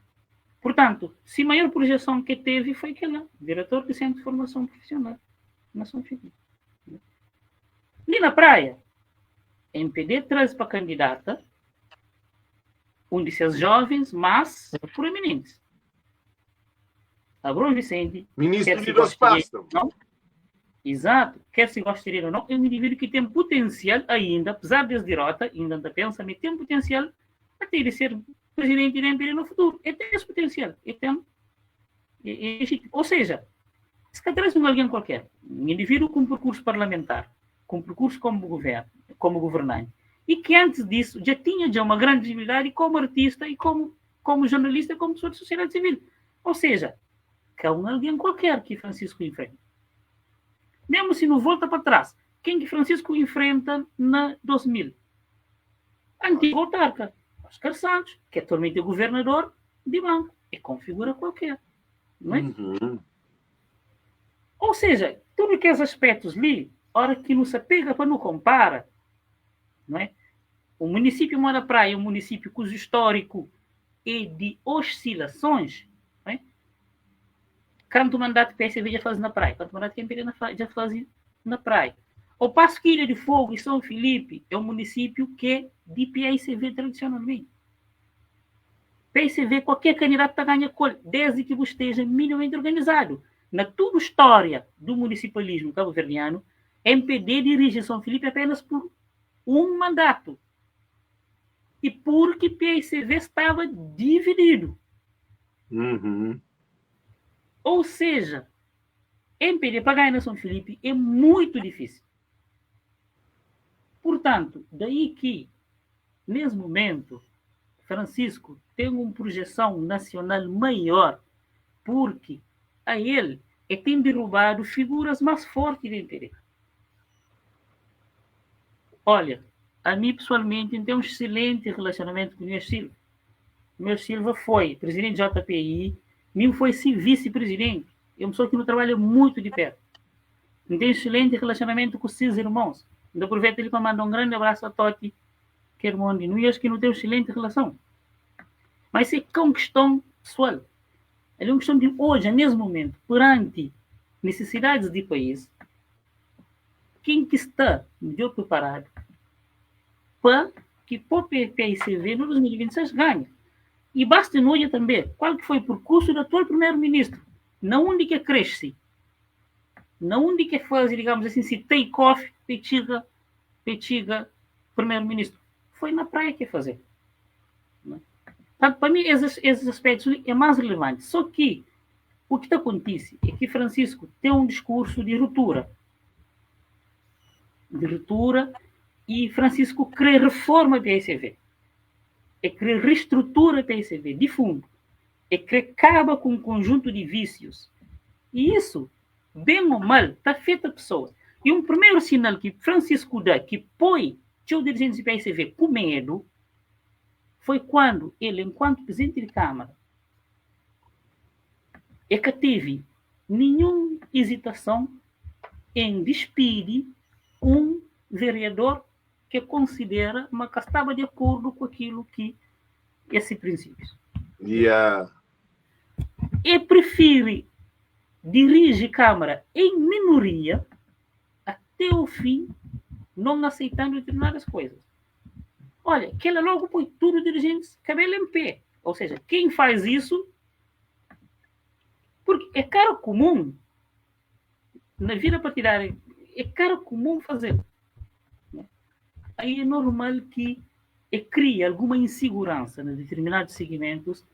Portanto, se maior projeção que teve foi aquela, diretor de Centro de Formação Profissional na São Filipe. Não é? Ali na praia, MPD traz para candidata um de seus jovens, mas proeminentes. Abrão Vicente, Ministro quer de se dos goste dele pastos. ou não, exato, quer se goste dele ou não, é um indivíduo que tem potencial ainda, apesar dessa derrota, ainda não pensa, mas tem potencial até de ser presidente da MPD no futuro. Ele tem esse potencial, ele tem, é, é legítimo. Ou seja, se calhar traz um alguém qualquer, um indivíduo com percurso parlamentar, com percurso como governo, como governante, e que antes disso já tinha já uma grande visibilidade como artista e como jornalista e como pessoa de sociedade civil. Ou seja, que é um alguém qualquer que Francisco enfrenta. Mesmo se não volta para trás, quem que Francisco enfrenta na 2000? Antigo autarca, Oscar Santos, que atualmente é governador de banco, é com figura qualquer, não é? Ou seja, tudo que esses aspectos ali, hora que não se pega para não compara, não é? O município Mora Praia é um município cujo histórico é de oscilações, não é? Quanto mandato PSV já faz na praia, quanto mandato MPD já faz na praia. O passo que Ilha de Fogo e São Filipe é um município que é de PSV tradicionalmente. PSV, qualquer candidato tá ganha col, desde que você esteja minimamente organizado. Na toda história do municipalismo cabo-verdiano, MPD dirige São Filipe apenas por um mandato. E porque PSV estava dividido. Ou seja, MPD para ganhar na São Filipe é muito difícil. Portanto, daí que, nesse momento, Francisco tem uma projeção nacional maior, porque a ele é tem derrubado figuras mais fortes do MPD. A mim pessoalmente tem um excelente relacionamento com o Nunes Silva. O Nunes Silva foi presidente do JPI, mesmo foi vice-presidente. É uma pessoa que não trabalha muito de perto. Tem um excelente relacionamento com os seus irmãos. Então aproveito ele para mandar um grande abraço a Totti, que é irmão de Nunes, que não tem uma excelente relação. Mas isso é uma questão pessoal. É uma questão de hoje, nesse momento, perante necessidades do país, quem que está melhor preparado para que o PICV no 2026 ganhe. E basta não olhar também qual que foi o percurso do atual primeiro-ministro, na onde que cresce, na onde que faz, digamos assim, se take off, petiga primeiro-ministro. Foi na praia que fazer. Não é? Portanto, para mim, esses aspectos é mais relevante. Só que o que acontece é que Francisco tem um discurso de ruptura. De ruptura, e Francisco crê reforma do PICV. É crê reestrutura do PICV, de fundo. É crê acaba com um conjunto de vícios. E isso, bem ou mal, tá feito a pessoa. E um primeiro sinal que Francisco dá, que põe seu dirigente do PICV com medo, foi quando ele, enquanto presidente de Câmara, é que teve nenhuma hesitação em despedir um vereador que considera, mas que estava de acordo com aquilo que esses princípios. E prefere dirigir a Câmara em minoria até o fim, não aceitando determinadas coisas. Que ela logo põe tudo dirigentes cabelo em pé. Ou seja, quem faz isso... Porque é kara kumun na vida partidária, é kara kumun faze-l. Aí é normal ki é kria alguma inseguransa na determinadus segmentus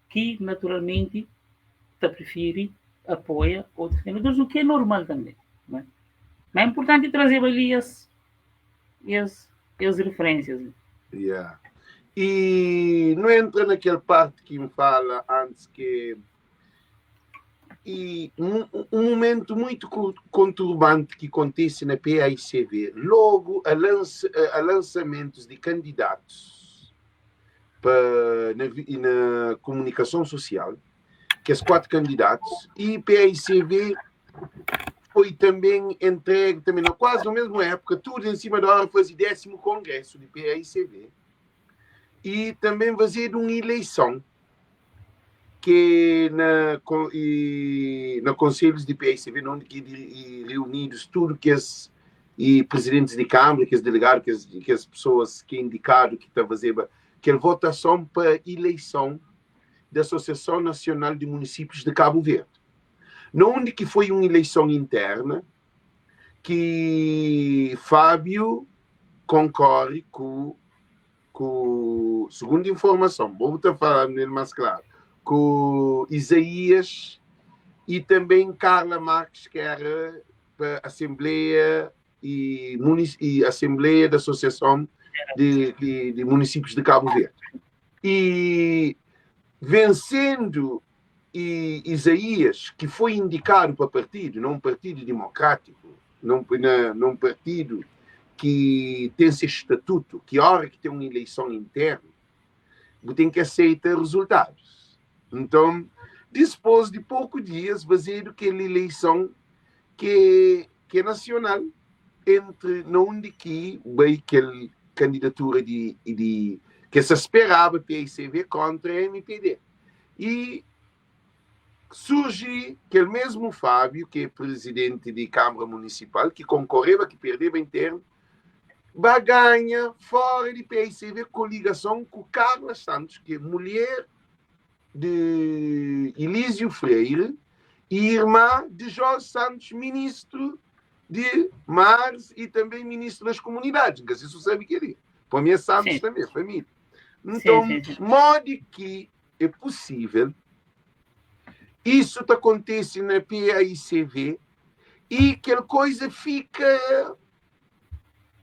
ki naturalmenti ta prifiri apoia otus kandidatus, o ki é normal tanbê, não é? Mas é inportanti trazeba li es es es referências li. Yeah. E nu entra na kel parti ki N fala antis ki e um momento muito conturbante que kontise na PAICV logo a, lança, a lançamentos de candidatos pa, na, na comunicação social, kes 4 candidatos, e PAICV foi também entregue, também na quase na mesma época, tudo em cima da hora, fazia 10º congresso de PAICV, e também fazer uma eleição que na, e, na conselhos de PAICV, onde que e, reunidos tudo que as e presidentes de câmara, que as delegados, que as, que as pessoas que indicado que está fazendo aquela votação para eleição da Associação Nacional de Municípios de Cabo Verde. Onde que foi uma eleição interna que Fábio concorre com, com segundo informação, vou estar falando nele mais claro, com Isaías e também Carla Marques, que era para a Assembleia e, e Assembleia da Associação de, de, de Municípios de Cabo Verde. E vencendo e Isaías, que foi indicado para partido, não um partido democrático, não, num partido que tem seu estatuto, que a hora que tem uma eleição interna, tem que aceitar resultados. Então, depois de poucos dias, fazer aquela eleição que, que é nacional, entre não de que vai aquela candidatura de, de que se esperava PICV contra a MPD. E surge aquele mesmo Fábio, que é presidente de Câmara Municipal, que concorreu, que perdeu interno, vai ganha fora de PICV coligação com Carla Santos, que é mulher de Elísio Freire e irmã de Jorge Santos, ministro de Mares e também ministro das Comunidades. Não sei se você sabe que ele é. Para mim é Santos sim. também, família. Então, sim, sim, sim. modo que é possível isso acontece na PAICV e aquela coisa fica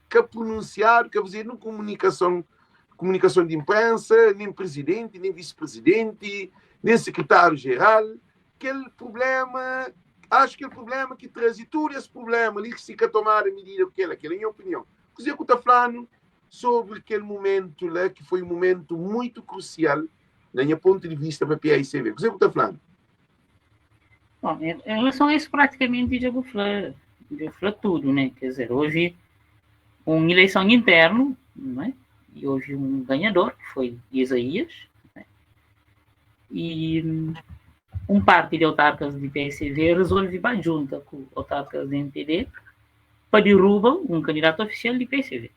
que pronunciado, quer dizer, não comunicação, comunicação de imprensa, nem presidente, nem vice-presidente, nem secretário-geral, aquele problema, acho que o problema que traz tudo esse problema ali que se quer tomar a medida que ele, aquela é a minha opinião. Quer dizer, que está falando sobre aquele momento lá, que foi um momento muito crucial, na minha ponto de vista, para a PAICV. Quer dizer, que está falando? Bom, em relação a isso, praticamente já vou falar, já vou falar tudo, né? Quer dizer, houve uma eleição interna, não é? E houve um ganhador, que foi Isaías, né? E um parte de autarcas de PSV resolve ir junto com autarcas de MPD para derrubar um candidato oficial de PSV.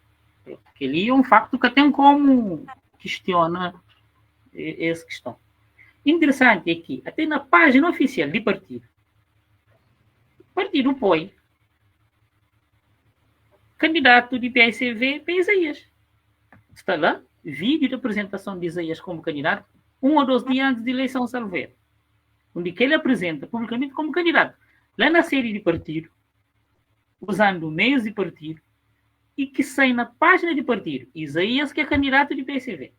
Porque ali é um facto que tem como questiona essa questão. Interessante é que, até na página oficial do partido, o partido põe candidato de PSV para Isaías. Está lá, vídeo de apresentação de Isaías como candidato, 1 ou 2 dias antes de eleição, salvo erro, onde que ele apresenta publicamente como candidato. Lá na sede de partido, usando meios de partido, e que sai na página de partido, Isaías que é candidato de PSV.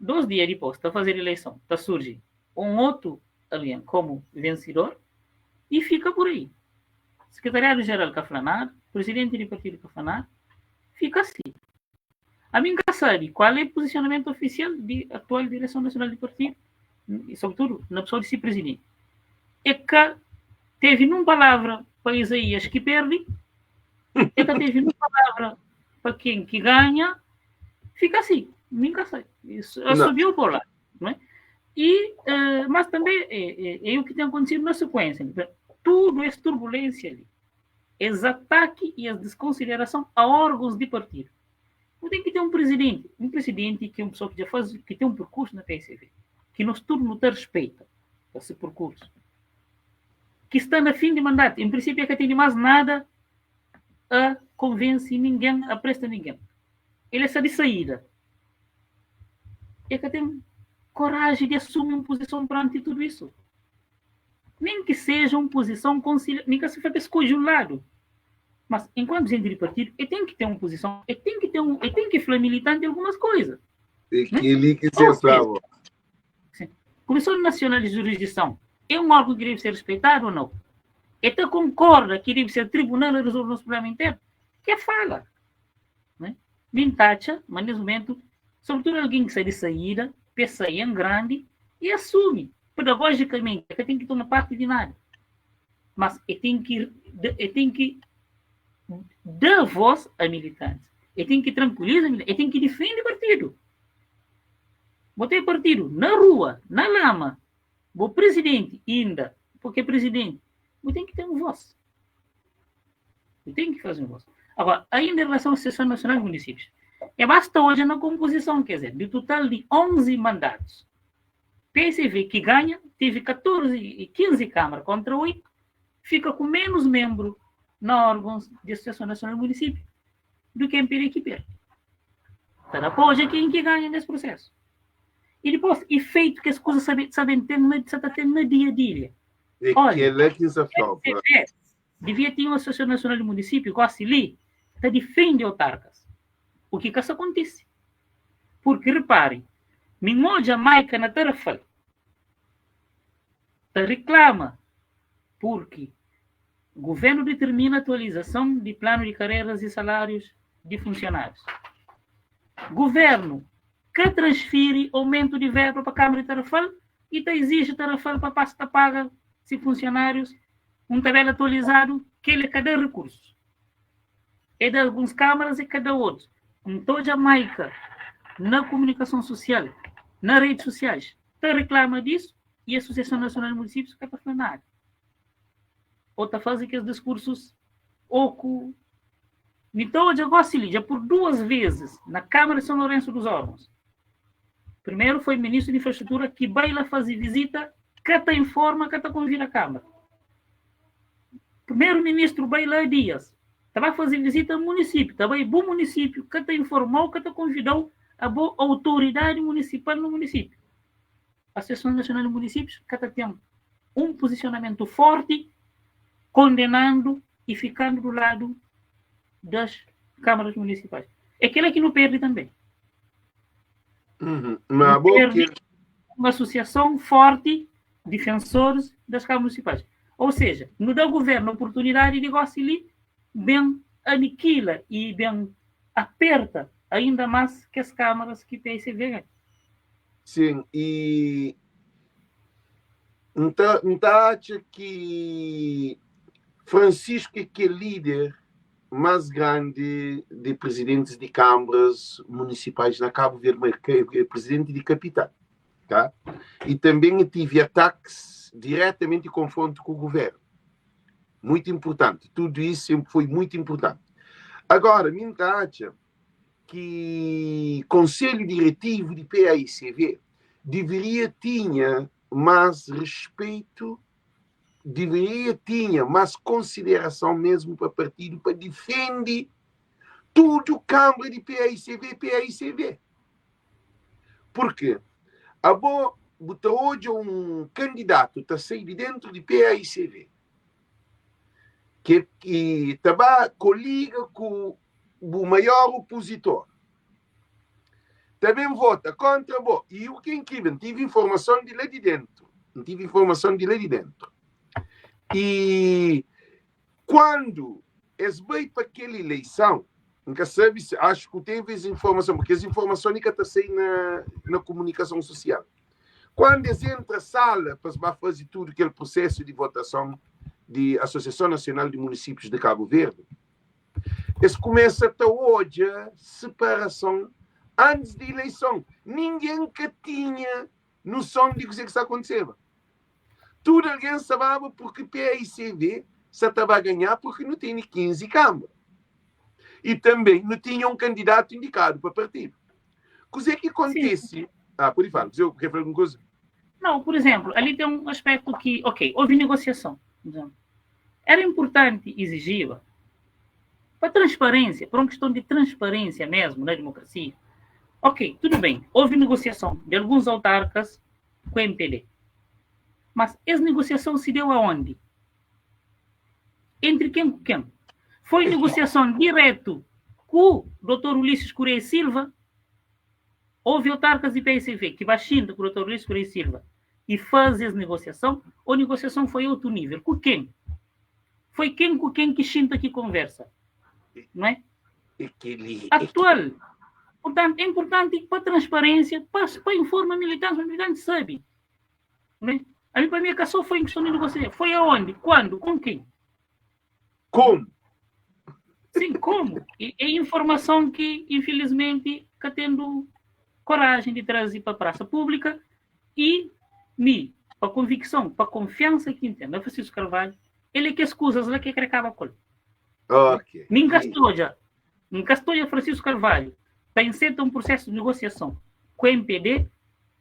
2 dias depois, está a fazer eleição, está a surgir um outro alguém como vencedor e fica por aí. Secretariado-Geral Cafranado, presidente do partido Cafranado, fica assim. A mim sabe qual é o posicionamento oficial da atual direção nacional do partido, e sobretudo na pessoa de si presidente. É que teve numa palavra para Isaías que perde, é que teve numa palavra para quem que ganha, fica assim. Nunca sei. Isso subiu por lá. Não é? E, mas também é o que tem acontecido na sequência. Tudo essa turbulência ali, esse ataque e a desconsideração a órgãos de partido. Tem que ter um presidente que é uma pessoa que já faz, que tem um percurso na PSV, que nós tudo não tem respeito a esse percurso. que está na fim de mandato. Em princípio, é que tem mais nada a convence ninguém, a presta ninguém. Ele está de saída. É que tem coragem de assumir uma posição perante tudo isso. Nem que seja uma posição conciliadora, nem que se faça escolher um lado. Mas, enquanto presidente de partido, ele tem que ter uma posição, ele tem que ter um, ele tem que falar militante em algumas coisas. E que ele que se sabe. Comissão Nacional de Jurisdição é um órgão que deve ser respeitado ou não? Ele concorda que deve ser tribunal a resolver o nosso problema interno? Que fala. Né? Mintacha, mas nesse momento, sobretudo alguém que sai de saída, pensa em grande e assume pedagogicamente que tem que tomar parte de nada. Mas ele tem que, ele tem que dar voz a militantes. Ele tem que tranquilizar, ele tem que defender o partido. Botei partido na rua, na lama. O presidente ainda, porque é presidente, eu tenho que ter uma voz. Eu tenho que fazer uma voz. Agora, ainda em relação à Associação Nacional de Municípios, é basta hoje na composição, quer dizer, de total de 11 mandatos. PSV que ganha, teve 14 e 15 câmaras contra 8, fica com menos membro na órgãos de Associação Nacional de Municípios do que MPD que perde. Então, hoje é quem que ganha nesse processo. E depois, efeito que as coisas sabem, sabem ter, na, ter na dia a dia. É Olha, que é que devia ter uma Associação Nacional de Município, quase ali, que defende autarcas. O que que isso acontece? Porque, reparem, Mingo Jamaica na Tarrafal reclama porque o governo determina a atualização de plano de carreiras e salários de funcionários. Governo que transfere aumento de verba para a Câmara de Tarrafal e te exige Tarrafal para pasta paga se funcionários um tabela atualizado que ele é cada recurso. É de algumas câmaras e cada outro. Então, Jamaica, na comunicação social, nas redes sociais, te reclama disso e a Associação Nacional de Municípios quer para nada. Ou está fazendo aqueles discursos oco. Então, já gosto já por duas vezes, na Câmara de São Lourenço dos Órgãos. Primeiro foi ministro de Infraestrutura que vai lá fazer visita, que te informa, que te convida a Câmara. Primeiro-ministro Baila Dias estava a fazer visita ao município, também bom município, que te informou, que te convidou a boa autoridade municipal no município. A Associação Nacional de Municípios, que tem um posicionamento forte, condenando e ficando do lado das câmaras municipais. É aquele que não perde também. Uhum. Mas bom, perde que... uma associação forte, defensores das câmaras municipais. Ou seja, não dá ao governo a oportunidade de ali bem aniquila e bem aperta ainda mais que as câmaras que PSV ganha. Sim, e então, então acha que Francisco é que é líder mais grande de presidentes de câmaras municipais na Cabo Verde, que é presidente de capital, tá? E também tive ataques diretamente em confronto com o governo. Muito importante. Tudo isso sempre foi muito importante. Agora, me acha que Conselho Diretivo de PAICV deveria tinha mais respeito, deveria tinha mais consideração mesmo para partido, para defender tudo Câmara de PAICV, PAICV. Porque a boa, hoje um candidato está saindo de dentro de PAICV, que também coliga com o maior opositor. Também vota contra bo. E o que é incrível, tive informação de lá de dentro. Tive informação de lá de dentro. E quando eles veio para aquela eleição, nunca sabe se, acho que teve essa informação, porque essa informação nunca está saindo na comunicação social. Quando eles entram na sala para fazer tudo aquele processo de votação de Associação Nacional de Municípios de Cabo Verde, eles começam até hoje a separação antes da eleição. Ninguém que tinha noção de o que está acontecendo. Tudo alguém sabia porque PAICV só estava a ganhar porque não tinha 15 câmaras. E também não tinha um candidato indicado para partido. O que é que acontece? Sim. Ah, por aí fala. Eu quero falar alguma coisa? Não, por exemplo, ali tem um aspecto que, ok, houve negociação. Era importanti izijiba pa transparência, por uma questão de transparência mesmo na democracia. Ok, tudo bem, houve negociação de alguns autarcas com o MPD. Mas essa negociação se deu aonde? Entre quem com quem? Foi negociação direto com o Dr. Ulisses Correia Silva? Houve autarcas e PSV que baixando com o Dr. Ulisses Correia Silva e faz essa negociação, ou a negociação foi outro nível? Com quem? Foi quem com quem que sinta que conversa, não é? Atual. Portanto, é importante para a transparência, para informar militantes, os militantes sabem. Não é? A mim, para mim, a só foi em questão de negociação. Foi aonde? Quando? Com quem? Como? Sim, como? E é informação que, infelizmente, está tendo coragem de trazer para a praça pública e me, para a convicção, para a confiança que entende. Francisco Carvalho, ele é que escusas lá que acaba com ele. Ok. Me encastou já. Encastou já Francisco Carvalho. Está em um processo de negociação com o MPD,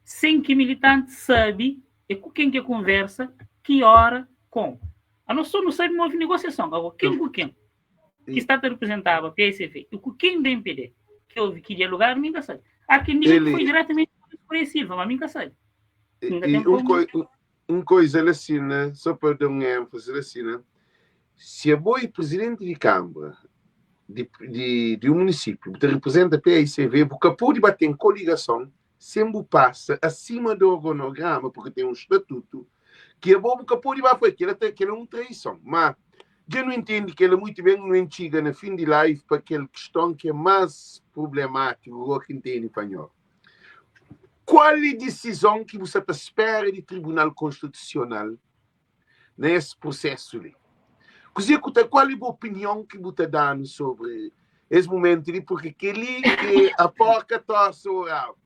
sem que militante sabe e com quem que conversa, que hora, como. A não só não sabe houve negociação. Agora, quem com quem? Que está a representar a PSV e com quem do MPD? Que houve que dialogar, ninguém sabe. Há quem diga que foi diretamente com o Silva, mas ninguém sabe. E um coisa ele assina, só para dar um ênfase, ele assina, se a boa presidente de Câmara de um município que representa a PICV, porque pode bater em coligação, sempre passa acima do organograma, porque tem um estatuto, que a boa boca pode bater, que ela tem, que ela é uma traição. Mas eu não entendo que ela muito bem não chega na fim de live para aquela questão que é mais problemático, o que entende espanhol. Qual é a decisão que você está espera do Tribunal Constitucional nesse processo ali? Qual é a opinião que você está dando sobre esse momento ali? Porque aquele que a porca torce o rabo,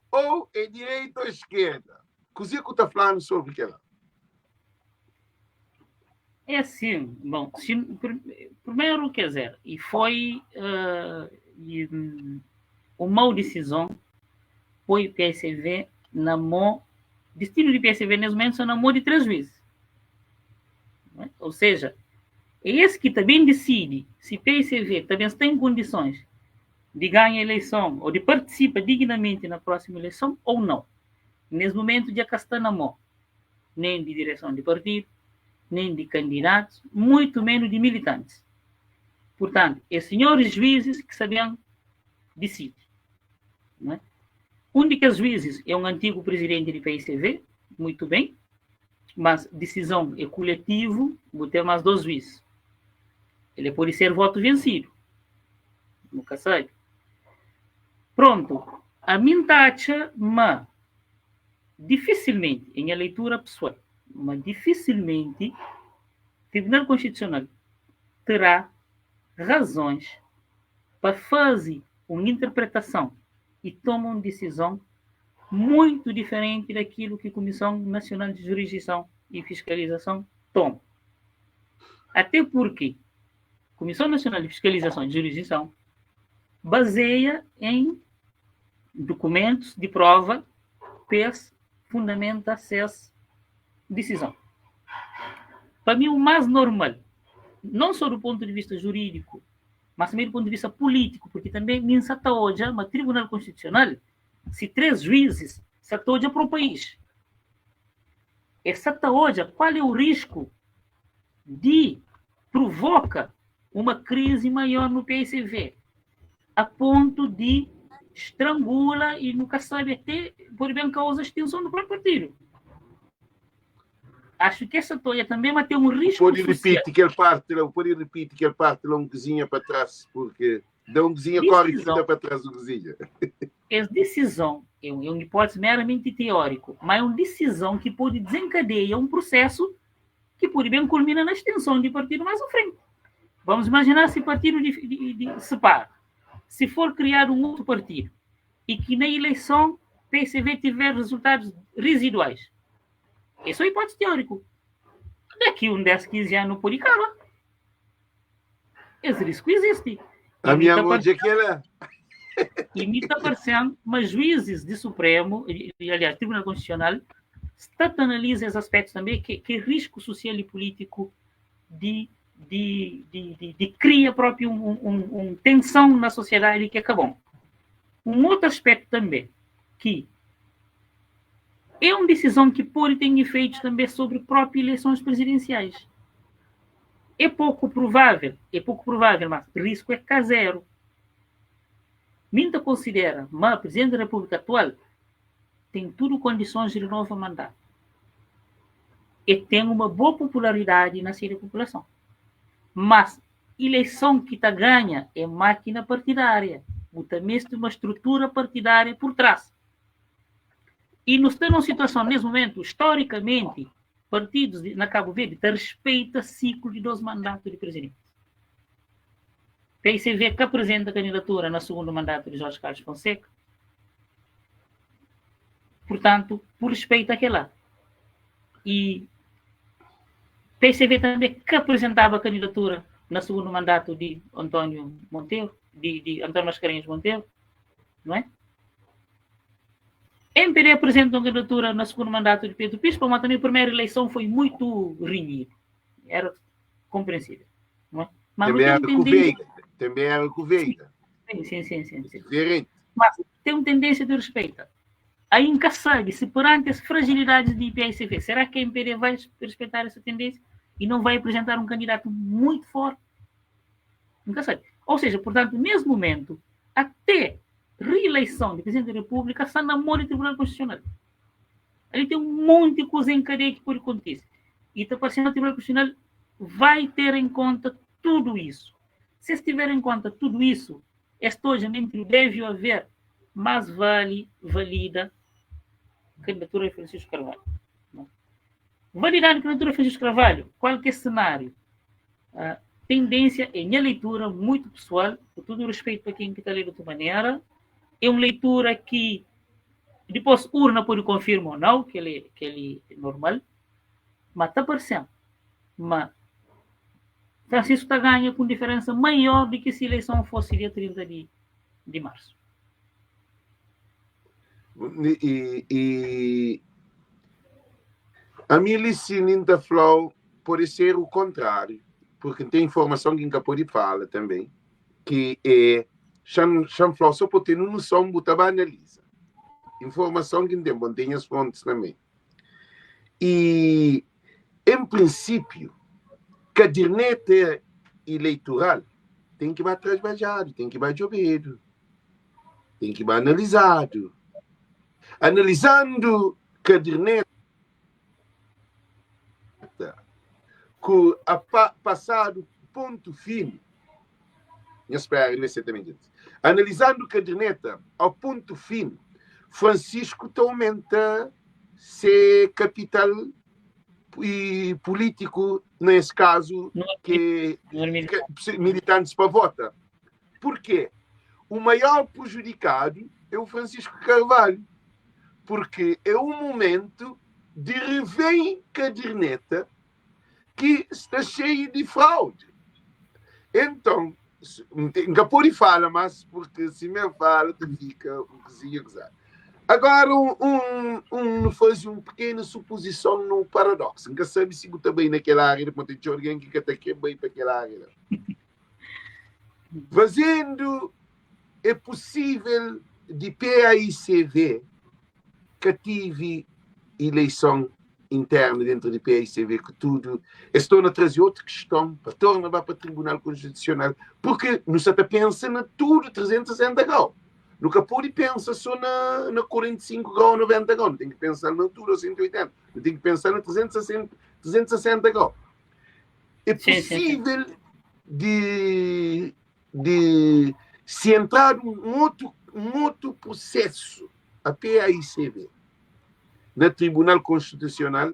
ou é direita ou esquerda. O que você está falando sobre aquela? É assim, bom, se, primeiro, quer dizer, e foi uma decisão foi o PSV na mão, destino do PSV nesse momento na mão de três juízes. Não é? Ou seja, é esse que também decide se o PSV também está em condições de ganhar a eleição ou de participar dignamente na próxima eleição ou não. Nesse momento, já está na mão, nem de direção de partido, nem de candidatos, muito menos de militantes. Portanto, é senhores juízes que sabiam decidir. Não é? Um de que os juízes é um antigo presidente do PICV, muito bem, mas decisão é coletivo, vou ter mais dois juízes. Ele pode ser voto vencido. Nunca sabe. Pronto. A minha taxa, mas dificilmente, em a leitura pessoal, mas dificilmente o Tribunal Constitucional terá razões para fazer uma interpretação e toma uma decisão muito diferente daquilo que a Comissão Nacional de Jurisdição e Fiscalização toma. Até porque a Comissão Nacional de Fiscalização e Jurisdição baseia em documentos de prova que fundamenta essa decisão. Para mim, o mais normal, não só do ponto de vista jurídico, mas também do ponto de vista político, porque também nem se hoje, mas Tribunal Constitucional, se três juízes se hoje para o país. Essa hoje, qual é o risco de provoca uma crise maior no PSV, a ponto de estrangula e nunca sabe até por bem causa a extinção do próprio partido. Acho que essa toia também vai ter um risco Pode social. repetir aquele parte, pode repetir aquele parte lá um cozinha para trás, porque dá um cozinha, corre e fica para trás o cozinha. Essa decisão é uma hipótese meramente teórica, mas é uma decisão que pode desencadear um processo que pode bem culminar na extinção de partido mais à frente. Vamos imaginar se o partido de separa. Se for criado um outro partido e que na eleição PSV tiver resultados residuais. Isso é uma hipótese teórica. Daqui um 10, 15 anos pode acabar. Esse risco existe. A minha mãe é que ela... E me está parecendo, mas juízes de Supremo, e, aliás, Tribunal Constitucional, sta ta analiza es aspétus tanbê, ki ki é risku susial i pulítiku di di di di di kria própi un un un tensãu na sosiedadi ki é ka bon. Un otu aspétu tanbê ki é un disizon ki pode ten ifeitus tanbê sobri própi ileisons prizidensiais. É poku pruvável, é poku pruvável, mas risku é ka zéru. Mi N ta konsidera ma Prizidenti di Repúblika atual ten tudu kondisons di renova mandatu. E ten uma boa popularidadi na seio di populason. Mas ileison ki ta ganha é mákina partidária. Bu ta meste uma strutura partidária por trás. E nu sta num situason nes momentu, storikamenti, partidus na Kabu Verdi ta respeita siklu di dos mandatu di prizidenti. PICV ka apresenta kandidatura na sugundu mandatu di Jorge Carlos Fonseca. Purtantu, pur respeita kela. E PICV tanbe ka apresentaba kandidatura na sugundu mandatu di António Monteiro, di, di António Mascarenhas Monteiro, não é? MPD apresenta uma candidatura no segundo mandato de Pedro Pires, mas também a primeira eleição foi muito renhida. Era compreensível. Não é? Mas também era com Veiga. Também era com Veiga. Sim, sim, sim, sim, sim. Diferente. Mas tem uma tendência de respeito. Aí nunca sabe se perante as fragilidades de PICV, será que a MPD vai respeitar essa tendência e não vai apresentar um candidato muito forte? Nunca sabe. Ou seja, portanto, nesse momento, até reeleição de Presidente da República está na mão do Tribunal Constitucional. Ali tem um monte de coisa em cadeia que pode acontecer. E está parecendo que o Tribunal Constitucional vai ter em conta tudo isso. Se estiver em conta tudo isso, estojamente deve haver, mais vale valida a candidatura de Francisco Carvalho. Validar a candidatura de Francisco Carvalho, qualquer cenário, a tendência, em minha leitura muito pessoal, com todo o respeito para quem está lendo de outra maneira, é uma leitura que depois urna pode confirmar ou não, que ele é normal, mas está parecendo. Mas Francisco está ganha com diferença maior do que se a eleição fosse dia 30 de março. E a mim, Sininta Flow pode ser o contrário, porque tem informação que nunca pode falar também, que é Chan Flow só pode ter noção, botar analisa. Informação que tem, bom, tem as fontes também. E, em princípio, caderneta eleitoral tem que ir trabalhado, tem que ir jobido, tem que ir analisado. Analisando caderneta que a pa, passado ponto fim, espera, também Analisando caderneta ao ponto fim, Francisco te aumenta se capital e político, nesse caso, que, que militantes para vota. Por quê? O maior prejudicado é o Francisco Carvalho, porque é um momento de revém caderneta que está cheio de fraude. Então, nunca pode falar, mas porque se me fala, tu fica um cozinho gozado. Agora, faz uma pequena suposição no paradoxo. Nunca sabe se está bem naquela área, depois tem alguém que está bem para aquela área. Fazendo, é possível de PAICV que tive eleição interna dentro do PAICV, que tudo. Estou a trazer outra questão para tornar para o Tribunal Constitucional, porque não se pensa na tudo 360 graus. Nunca pode pensar só na 45 graus, 90 graus. Tem que pensar na tudo 180. Tem que pensar na 360 graus. É possível sim, sim. De se entrar um outro processo, a PAICV, no Tribunal Constitucional,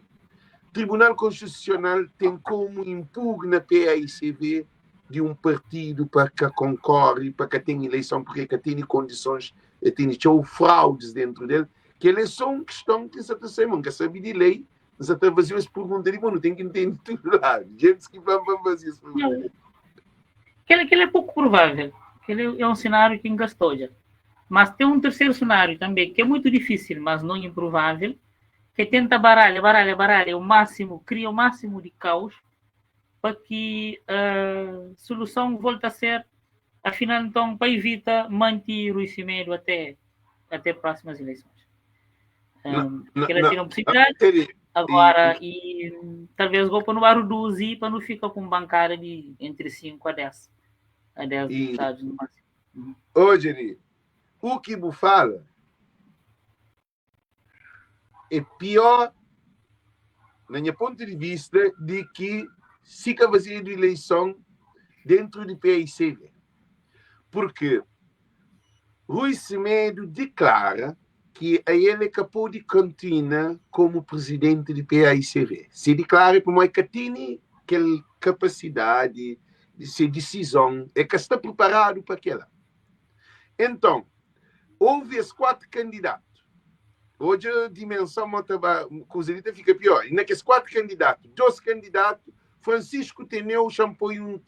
Tribunal Constitucional tem como impugna a PAICV de um partido para que concorre, para que tenha eleição, porque que tem condições, tem fraudes dentro dele, que ele é só uma questão que você está sabendo, que sabe de lei, você está fazendo essa pergunta de bom, não tem que entender tudo lá. Gente que vai fazer essa pergunta. Que ele é pouco provável, que ele é um cenário que engastou já. Mas tem um terceiro cenário também, que é muito difícil, mas não improvável, Que tenta baralha, baralha, baralha o máximo, cria o máximo de caos para que a solução volte a ser, afinal, então, para evitar manter o Semedo até próximas eleições. Não, Que ela não, tem uma possibilidade. Ele, Agora, e talvez vou para não reduzir para não ficar com bancada de entre 5 a 10. A 10 deputados no máximo. Hoje, Jerry, o que você fala é pior, na minha ponto de vista, de que se fazer de eleição dentro do PICV. Porque Rui Semedo declara que a ele é capaz de continuar como presidente do PAICV. Se declara como é que tem aquela capacidade de ser decisão, é que está preparado para aquela. Então, houve esses 4 candidatos. Hoje a dimensão coisa fica pior. E naqueles 4 candidatos, 2 candidatos, Francisco Teneu champou um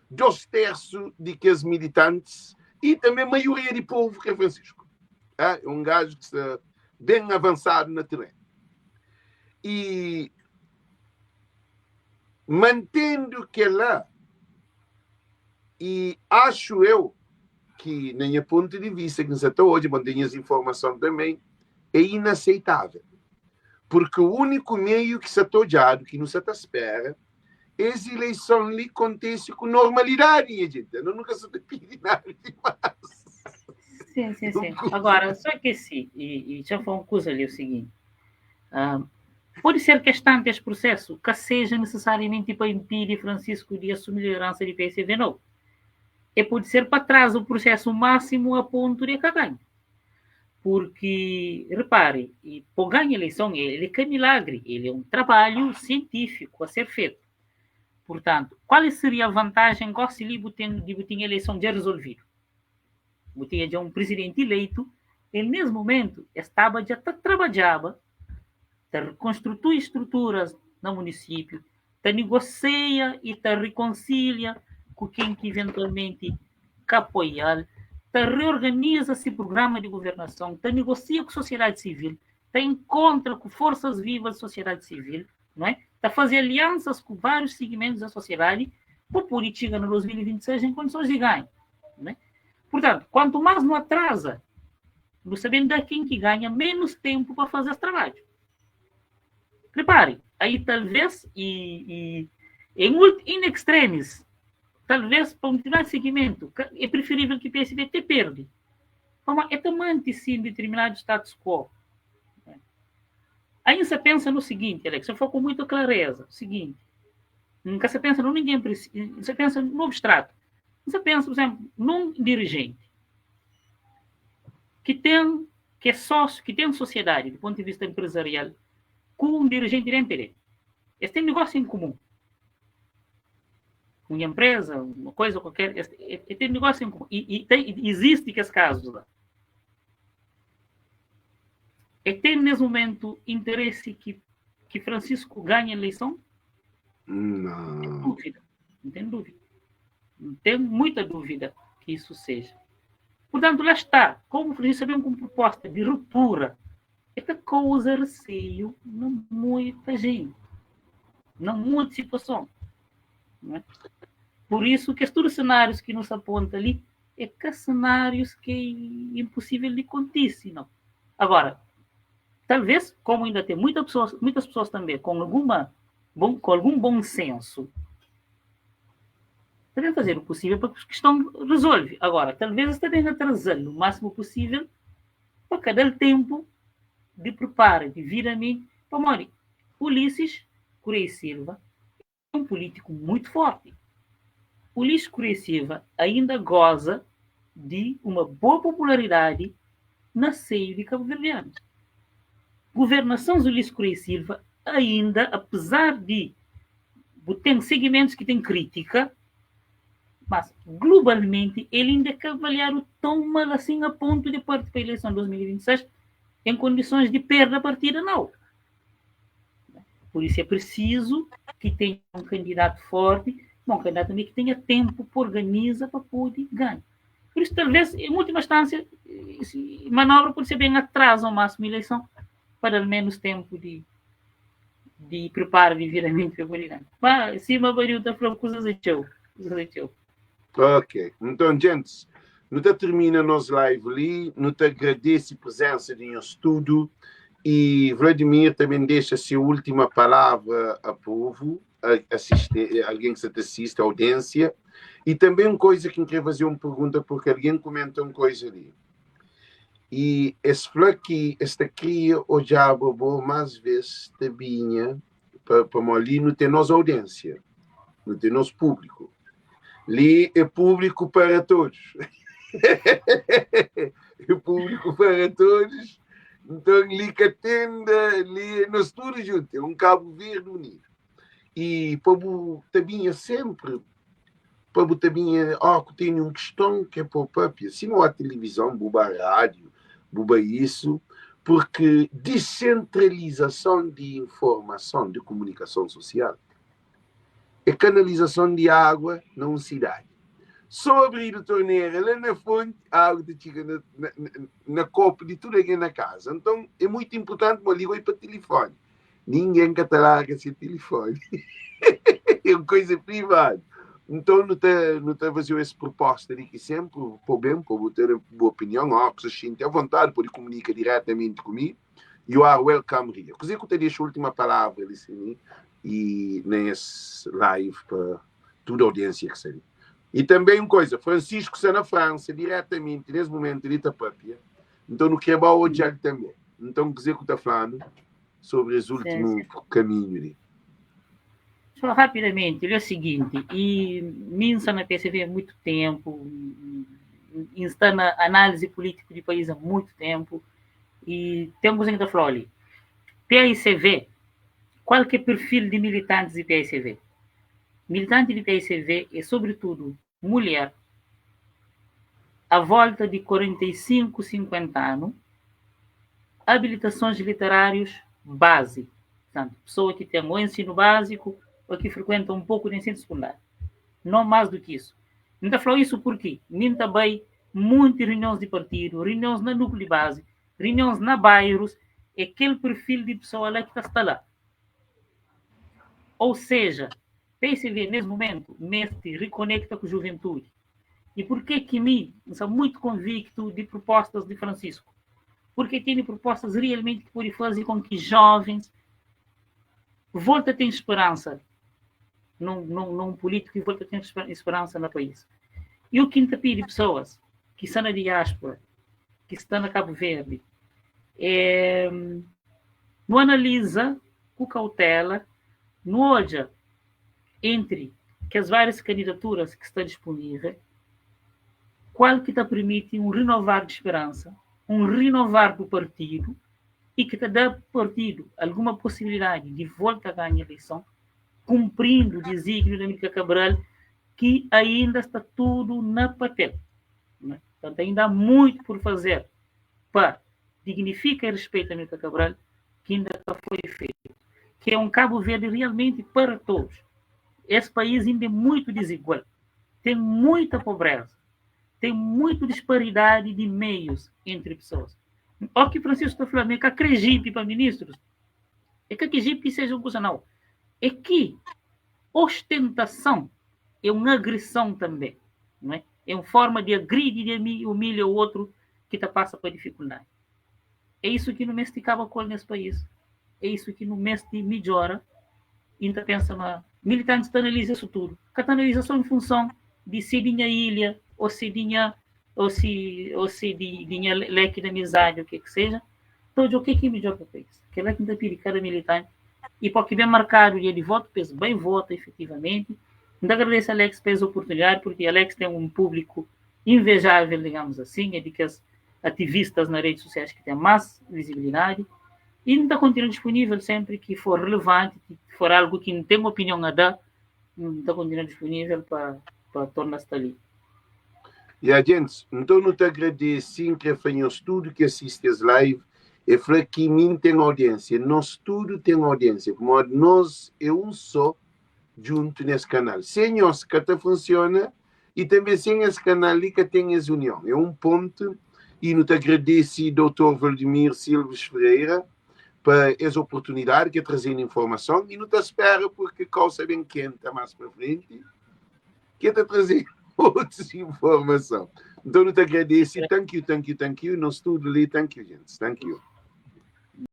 2 terços de que os militantes e também a maioria do povo que é Francisco. É um gajo que está bem avançado na terreno. E mantendo que lá, e acho eu que, na minha ponto de vista, que até hoje, bom, tenho essa informação também, é inaceitável. Porque o único meio que se está olhando, que não se está espera, essa eleição ali acontece com normalidade, minha gente. Eu nunca se pede nada demais. Sim, sim, sim. Agora, só que sim, e já foi uma coisa ali o seguinte, pode ser que este processo que seja necessariamente para impedir Francisco de assumir a liderança de PSV, não. E pode ser para trás o processo máximo a ponto de que ganhe. Porque, repare, e para ganhar a eleição, ele é milagre, ele é um trabalho científico a ser feito. Portanto, qual seria a vantagem que se lhe de ter a eleição já resolvida? Tinha já um presidente eleito, e nesse momento estava já trabalhava, tá reconstruir estruturas no município, tá negocia e tá reconcilia com quem que eventualmente apoiar, tá reorganiza esse programa de governação, tá negocia com a sociedade civil, tá encontra com forças vivas da sociedade civil, não é? Tá fazer alianças com vários segmentos da sociedade para poder chegar no 2026 em condições de ganho, não é? Portanto, quanto mais não atrasa, não sabendo de quem que ganha, menos tempo para fazer esse trabalho. Repare, aí talvez, e em extremis, talvez para um determinado segmento, é preferível que o PSB te perde. Mas é também sim determinado status quo. Aí você pensa no seguinte, Alex, eu falo com muita clareza, o seguinte, nunca se pensa no ninguém, você pensa no abstrato. Você pensa, por exemplo, num dirigente que tem, que é sócio, que tem sociedade, do ponto de vista empresarial, com um dirigente da MPD. Eles têm negócio em comum. Uma empresa, uma coisa qualquer, eles têm negócio em comum. E existe esses casos lá. E tem, nesse momento, interesse que Francisco ganhe a eleição? Não. Não tem dúvida. Não tem dúvida. Não tenho muita dúvida que isso seja. Portanto, lá está. Como o Francisco vem com proposta de ruptura, esta causa receio não muita gente, não muita situação. Não é? Por isso que estes cenários que nos aponta ali é que cenários que é impossível de acontecer, não. Agora, talvez, como ainda tem muitas pessoas também com algum bom senso, devem fazer o possível para que a questão resolve. Agora, talvez também atrasando o máximo possível para cada tempo de preparo, de viramento. Para Ulisses Correia Silva é um político muito forte. Ulisses Correia Silva ainda goza de uma boa popularidade na seio de cabo-verdianos. Governação de Ulisses Correia Silva ainda, apesar de ter segmentos que têm crítica, mas globalmente ele ainda é avaliado tão mal assim a ponto de partir para a eleição de 2026 em condições de perda a partida, não. Por isso é preciso que tenha um candidato forte, um candidato também que tenha tempo para organizar para poder ganhar. Por isso, talvez, em última instância, esse manobra pode ser bem atrás ao máximo a eleição, Pa da-l ménus ténpu di di pripara dividamenti pa pode kanta. Ma sima badiu ta fla, kuzas é txeu, kuzas é txeu. Ok, nton djentis, nu ta tirmina nos live li, nu ta agradese prezensa di nhos tudu i Vladimir ta ben dexa se última palavra a povu, a asiste, algen ki sa ta siste, audiênsia, i tanbe un koisa ki N kre faze un pergunta porque algen kumenta un koisa li. I es fla ki es ta kria odjaba bo más vês ta binha pa pamodi li nu ten nos audiênsia, nu ten nos públiku. Li é públiku para todos. É públiku para todos. Nton li ka tenda, li é nos tudu juntu, é un Kabu Verdi unidu. I pa bu ta binha sénpri pa bu ta binha ó ku tene un kiston ke pa bu papia sima ó tilivizon bu ba rádiu bu ba isu purki disentralizason di informason di kumunikason sosial é kanalizason di água na un sidadi so abridu tornera la na fonti água ta txiga na, na, na kopu di tudu algen na kaza nton é muitu inpurtanti ma liga oi pa tilifoni Ninguém ka ta larga se telefone. É un coisa privado. Então, nu ta faze esse proposta de que sempre, pô bem, pô bu ter boa opinião, ó, que se sente à vontade, pode comunica diretamente comigo. You are welcome here. Kuzê que eu te deixo a última palavra ali, sim, e nesse live para toda a audiência que seria. E também uma coisa, Francisco está na França, diretamente, nesse momento, ele está papia. Então, não quer o também. Então, quer dizer que está falando sobre esse último caminho ali. Só rapidamente, ele é o seguinte, e mim está na PSV há muito tempo, está na análise política do país há muito tempo, e temos ainda falar ali, PICV, qual que é o perfil de militantes de PICV? Militante de PICV é, sobretudo, mulher, à volta de 45, 50 anos, habilitações literárias base. Portanto, pessoa que tem o ensino básico ou que frequenta um pouco de ensino secundário. Não mais do que isso. Não está falando isso porque nem também muitas reuniões de partido, reuniões na núcleo de base, reuniões na bairros, é aquele perfil de pessoa lá que está lá. Ou seja, PSV, nesse momento, mete, reconecta com a juventude. E por que que me sou muito convicto de propostas de Francisco? Porque tem propostas realmente que podem fazer com que jovens voltem a ter esperança num político e voltem a ter esperança no país. E o que pede pessoas que estão na diáspora, que estão na Cabo Verde, não analisa com cautela, não olha entre que as várias candidaturas que estão disponíveis, qual que te permite um renovar de esperança, um renovar do partido e que te dá partido alguma possibilidade de volta a ganhar a eleição, cumprindo o desígnio da Amílcar Cabral, que ainda está tudo na papel. Né? Portanto, ainda há muito por fazer para dignificar e respeitar a Amílcar Cabral, que ainda foi feito, que é um Cabo Verde realmente para todos. Esse país ainda é muito desigual, tem muita pobreza, tem muita disparidade de meios entre pessoas. O que Francisco está falando é que a para ministros, é que a Cregipe seja uma coisa não. É que ostentação é uma agressão também, não é? É uma forma de agredir e humilhar o outro que te passa por dificuldade. É isso que no mês de acaba com nesse país. É isso que no mês de melhora. Ainda pensa, mas militantes analisa isso tudo. Que analisa só em função de se dinha ilha, ou se dinha, ou se de dinha leque de amizade, o que que seja. Então, o que que é melhor para o país? Que é que ainda pede cada militante. E porque bem marcado o dia de voto, peso bem vota efetivamente. Ainda agradeço a Alex pela oportunidade, porque Alex tem um público invejável, digamos assim, é de que as ativistas nas redes sociais que têm mais visibilidade. E ainda continua disponível sempre que for relevante, que for algo que não tem uma opinião a dar, ainda continua disponível para tornar-se ali. E a gente, então não te agradeço que foi um estudo que assiste as live e falei que mim tem audiência, nós tudo tem audiência, como nós é um só junto nesse canal. Sem nós que até funciona e também sem esse canal ali que tem essa união. É um ponto e não te agradeço, Dr. Vladimir Silves Ferreira, pa es oportunidadi ki el traze-nu informason i nu ta spera purki kau sa ben kenta más pa frenti ki el ta traze otus informason. Nton nu ta agradese. Thank you, thank you, thank you. Nos tudu li, thank you, gentis. Thank you.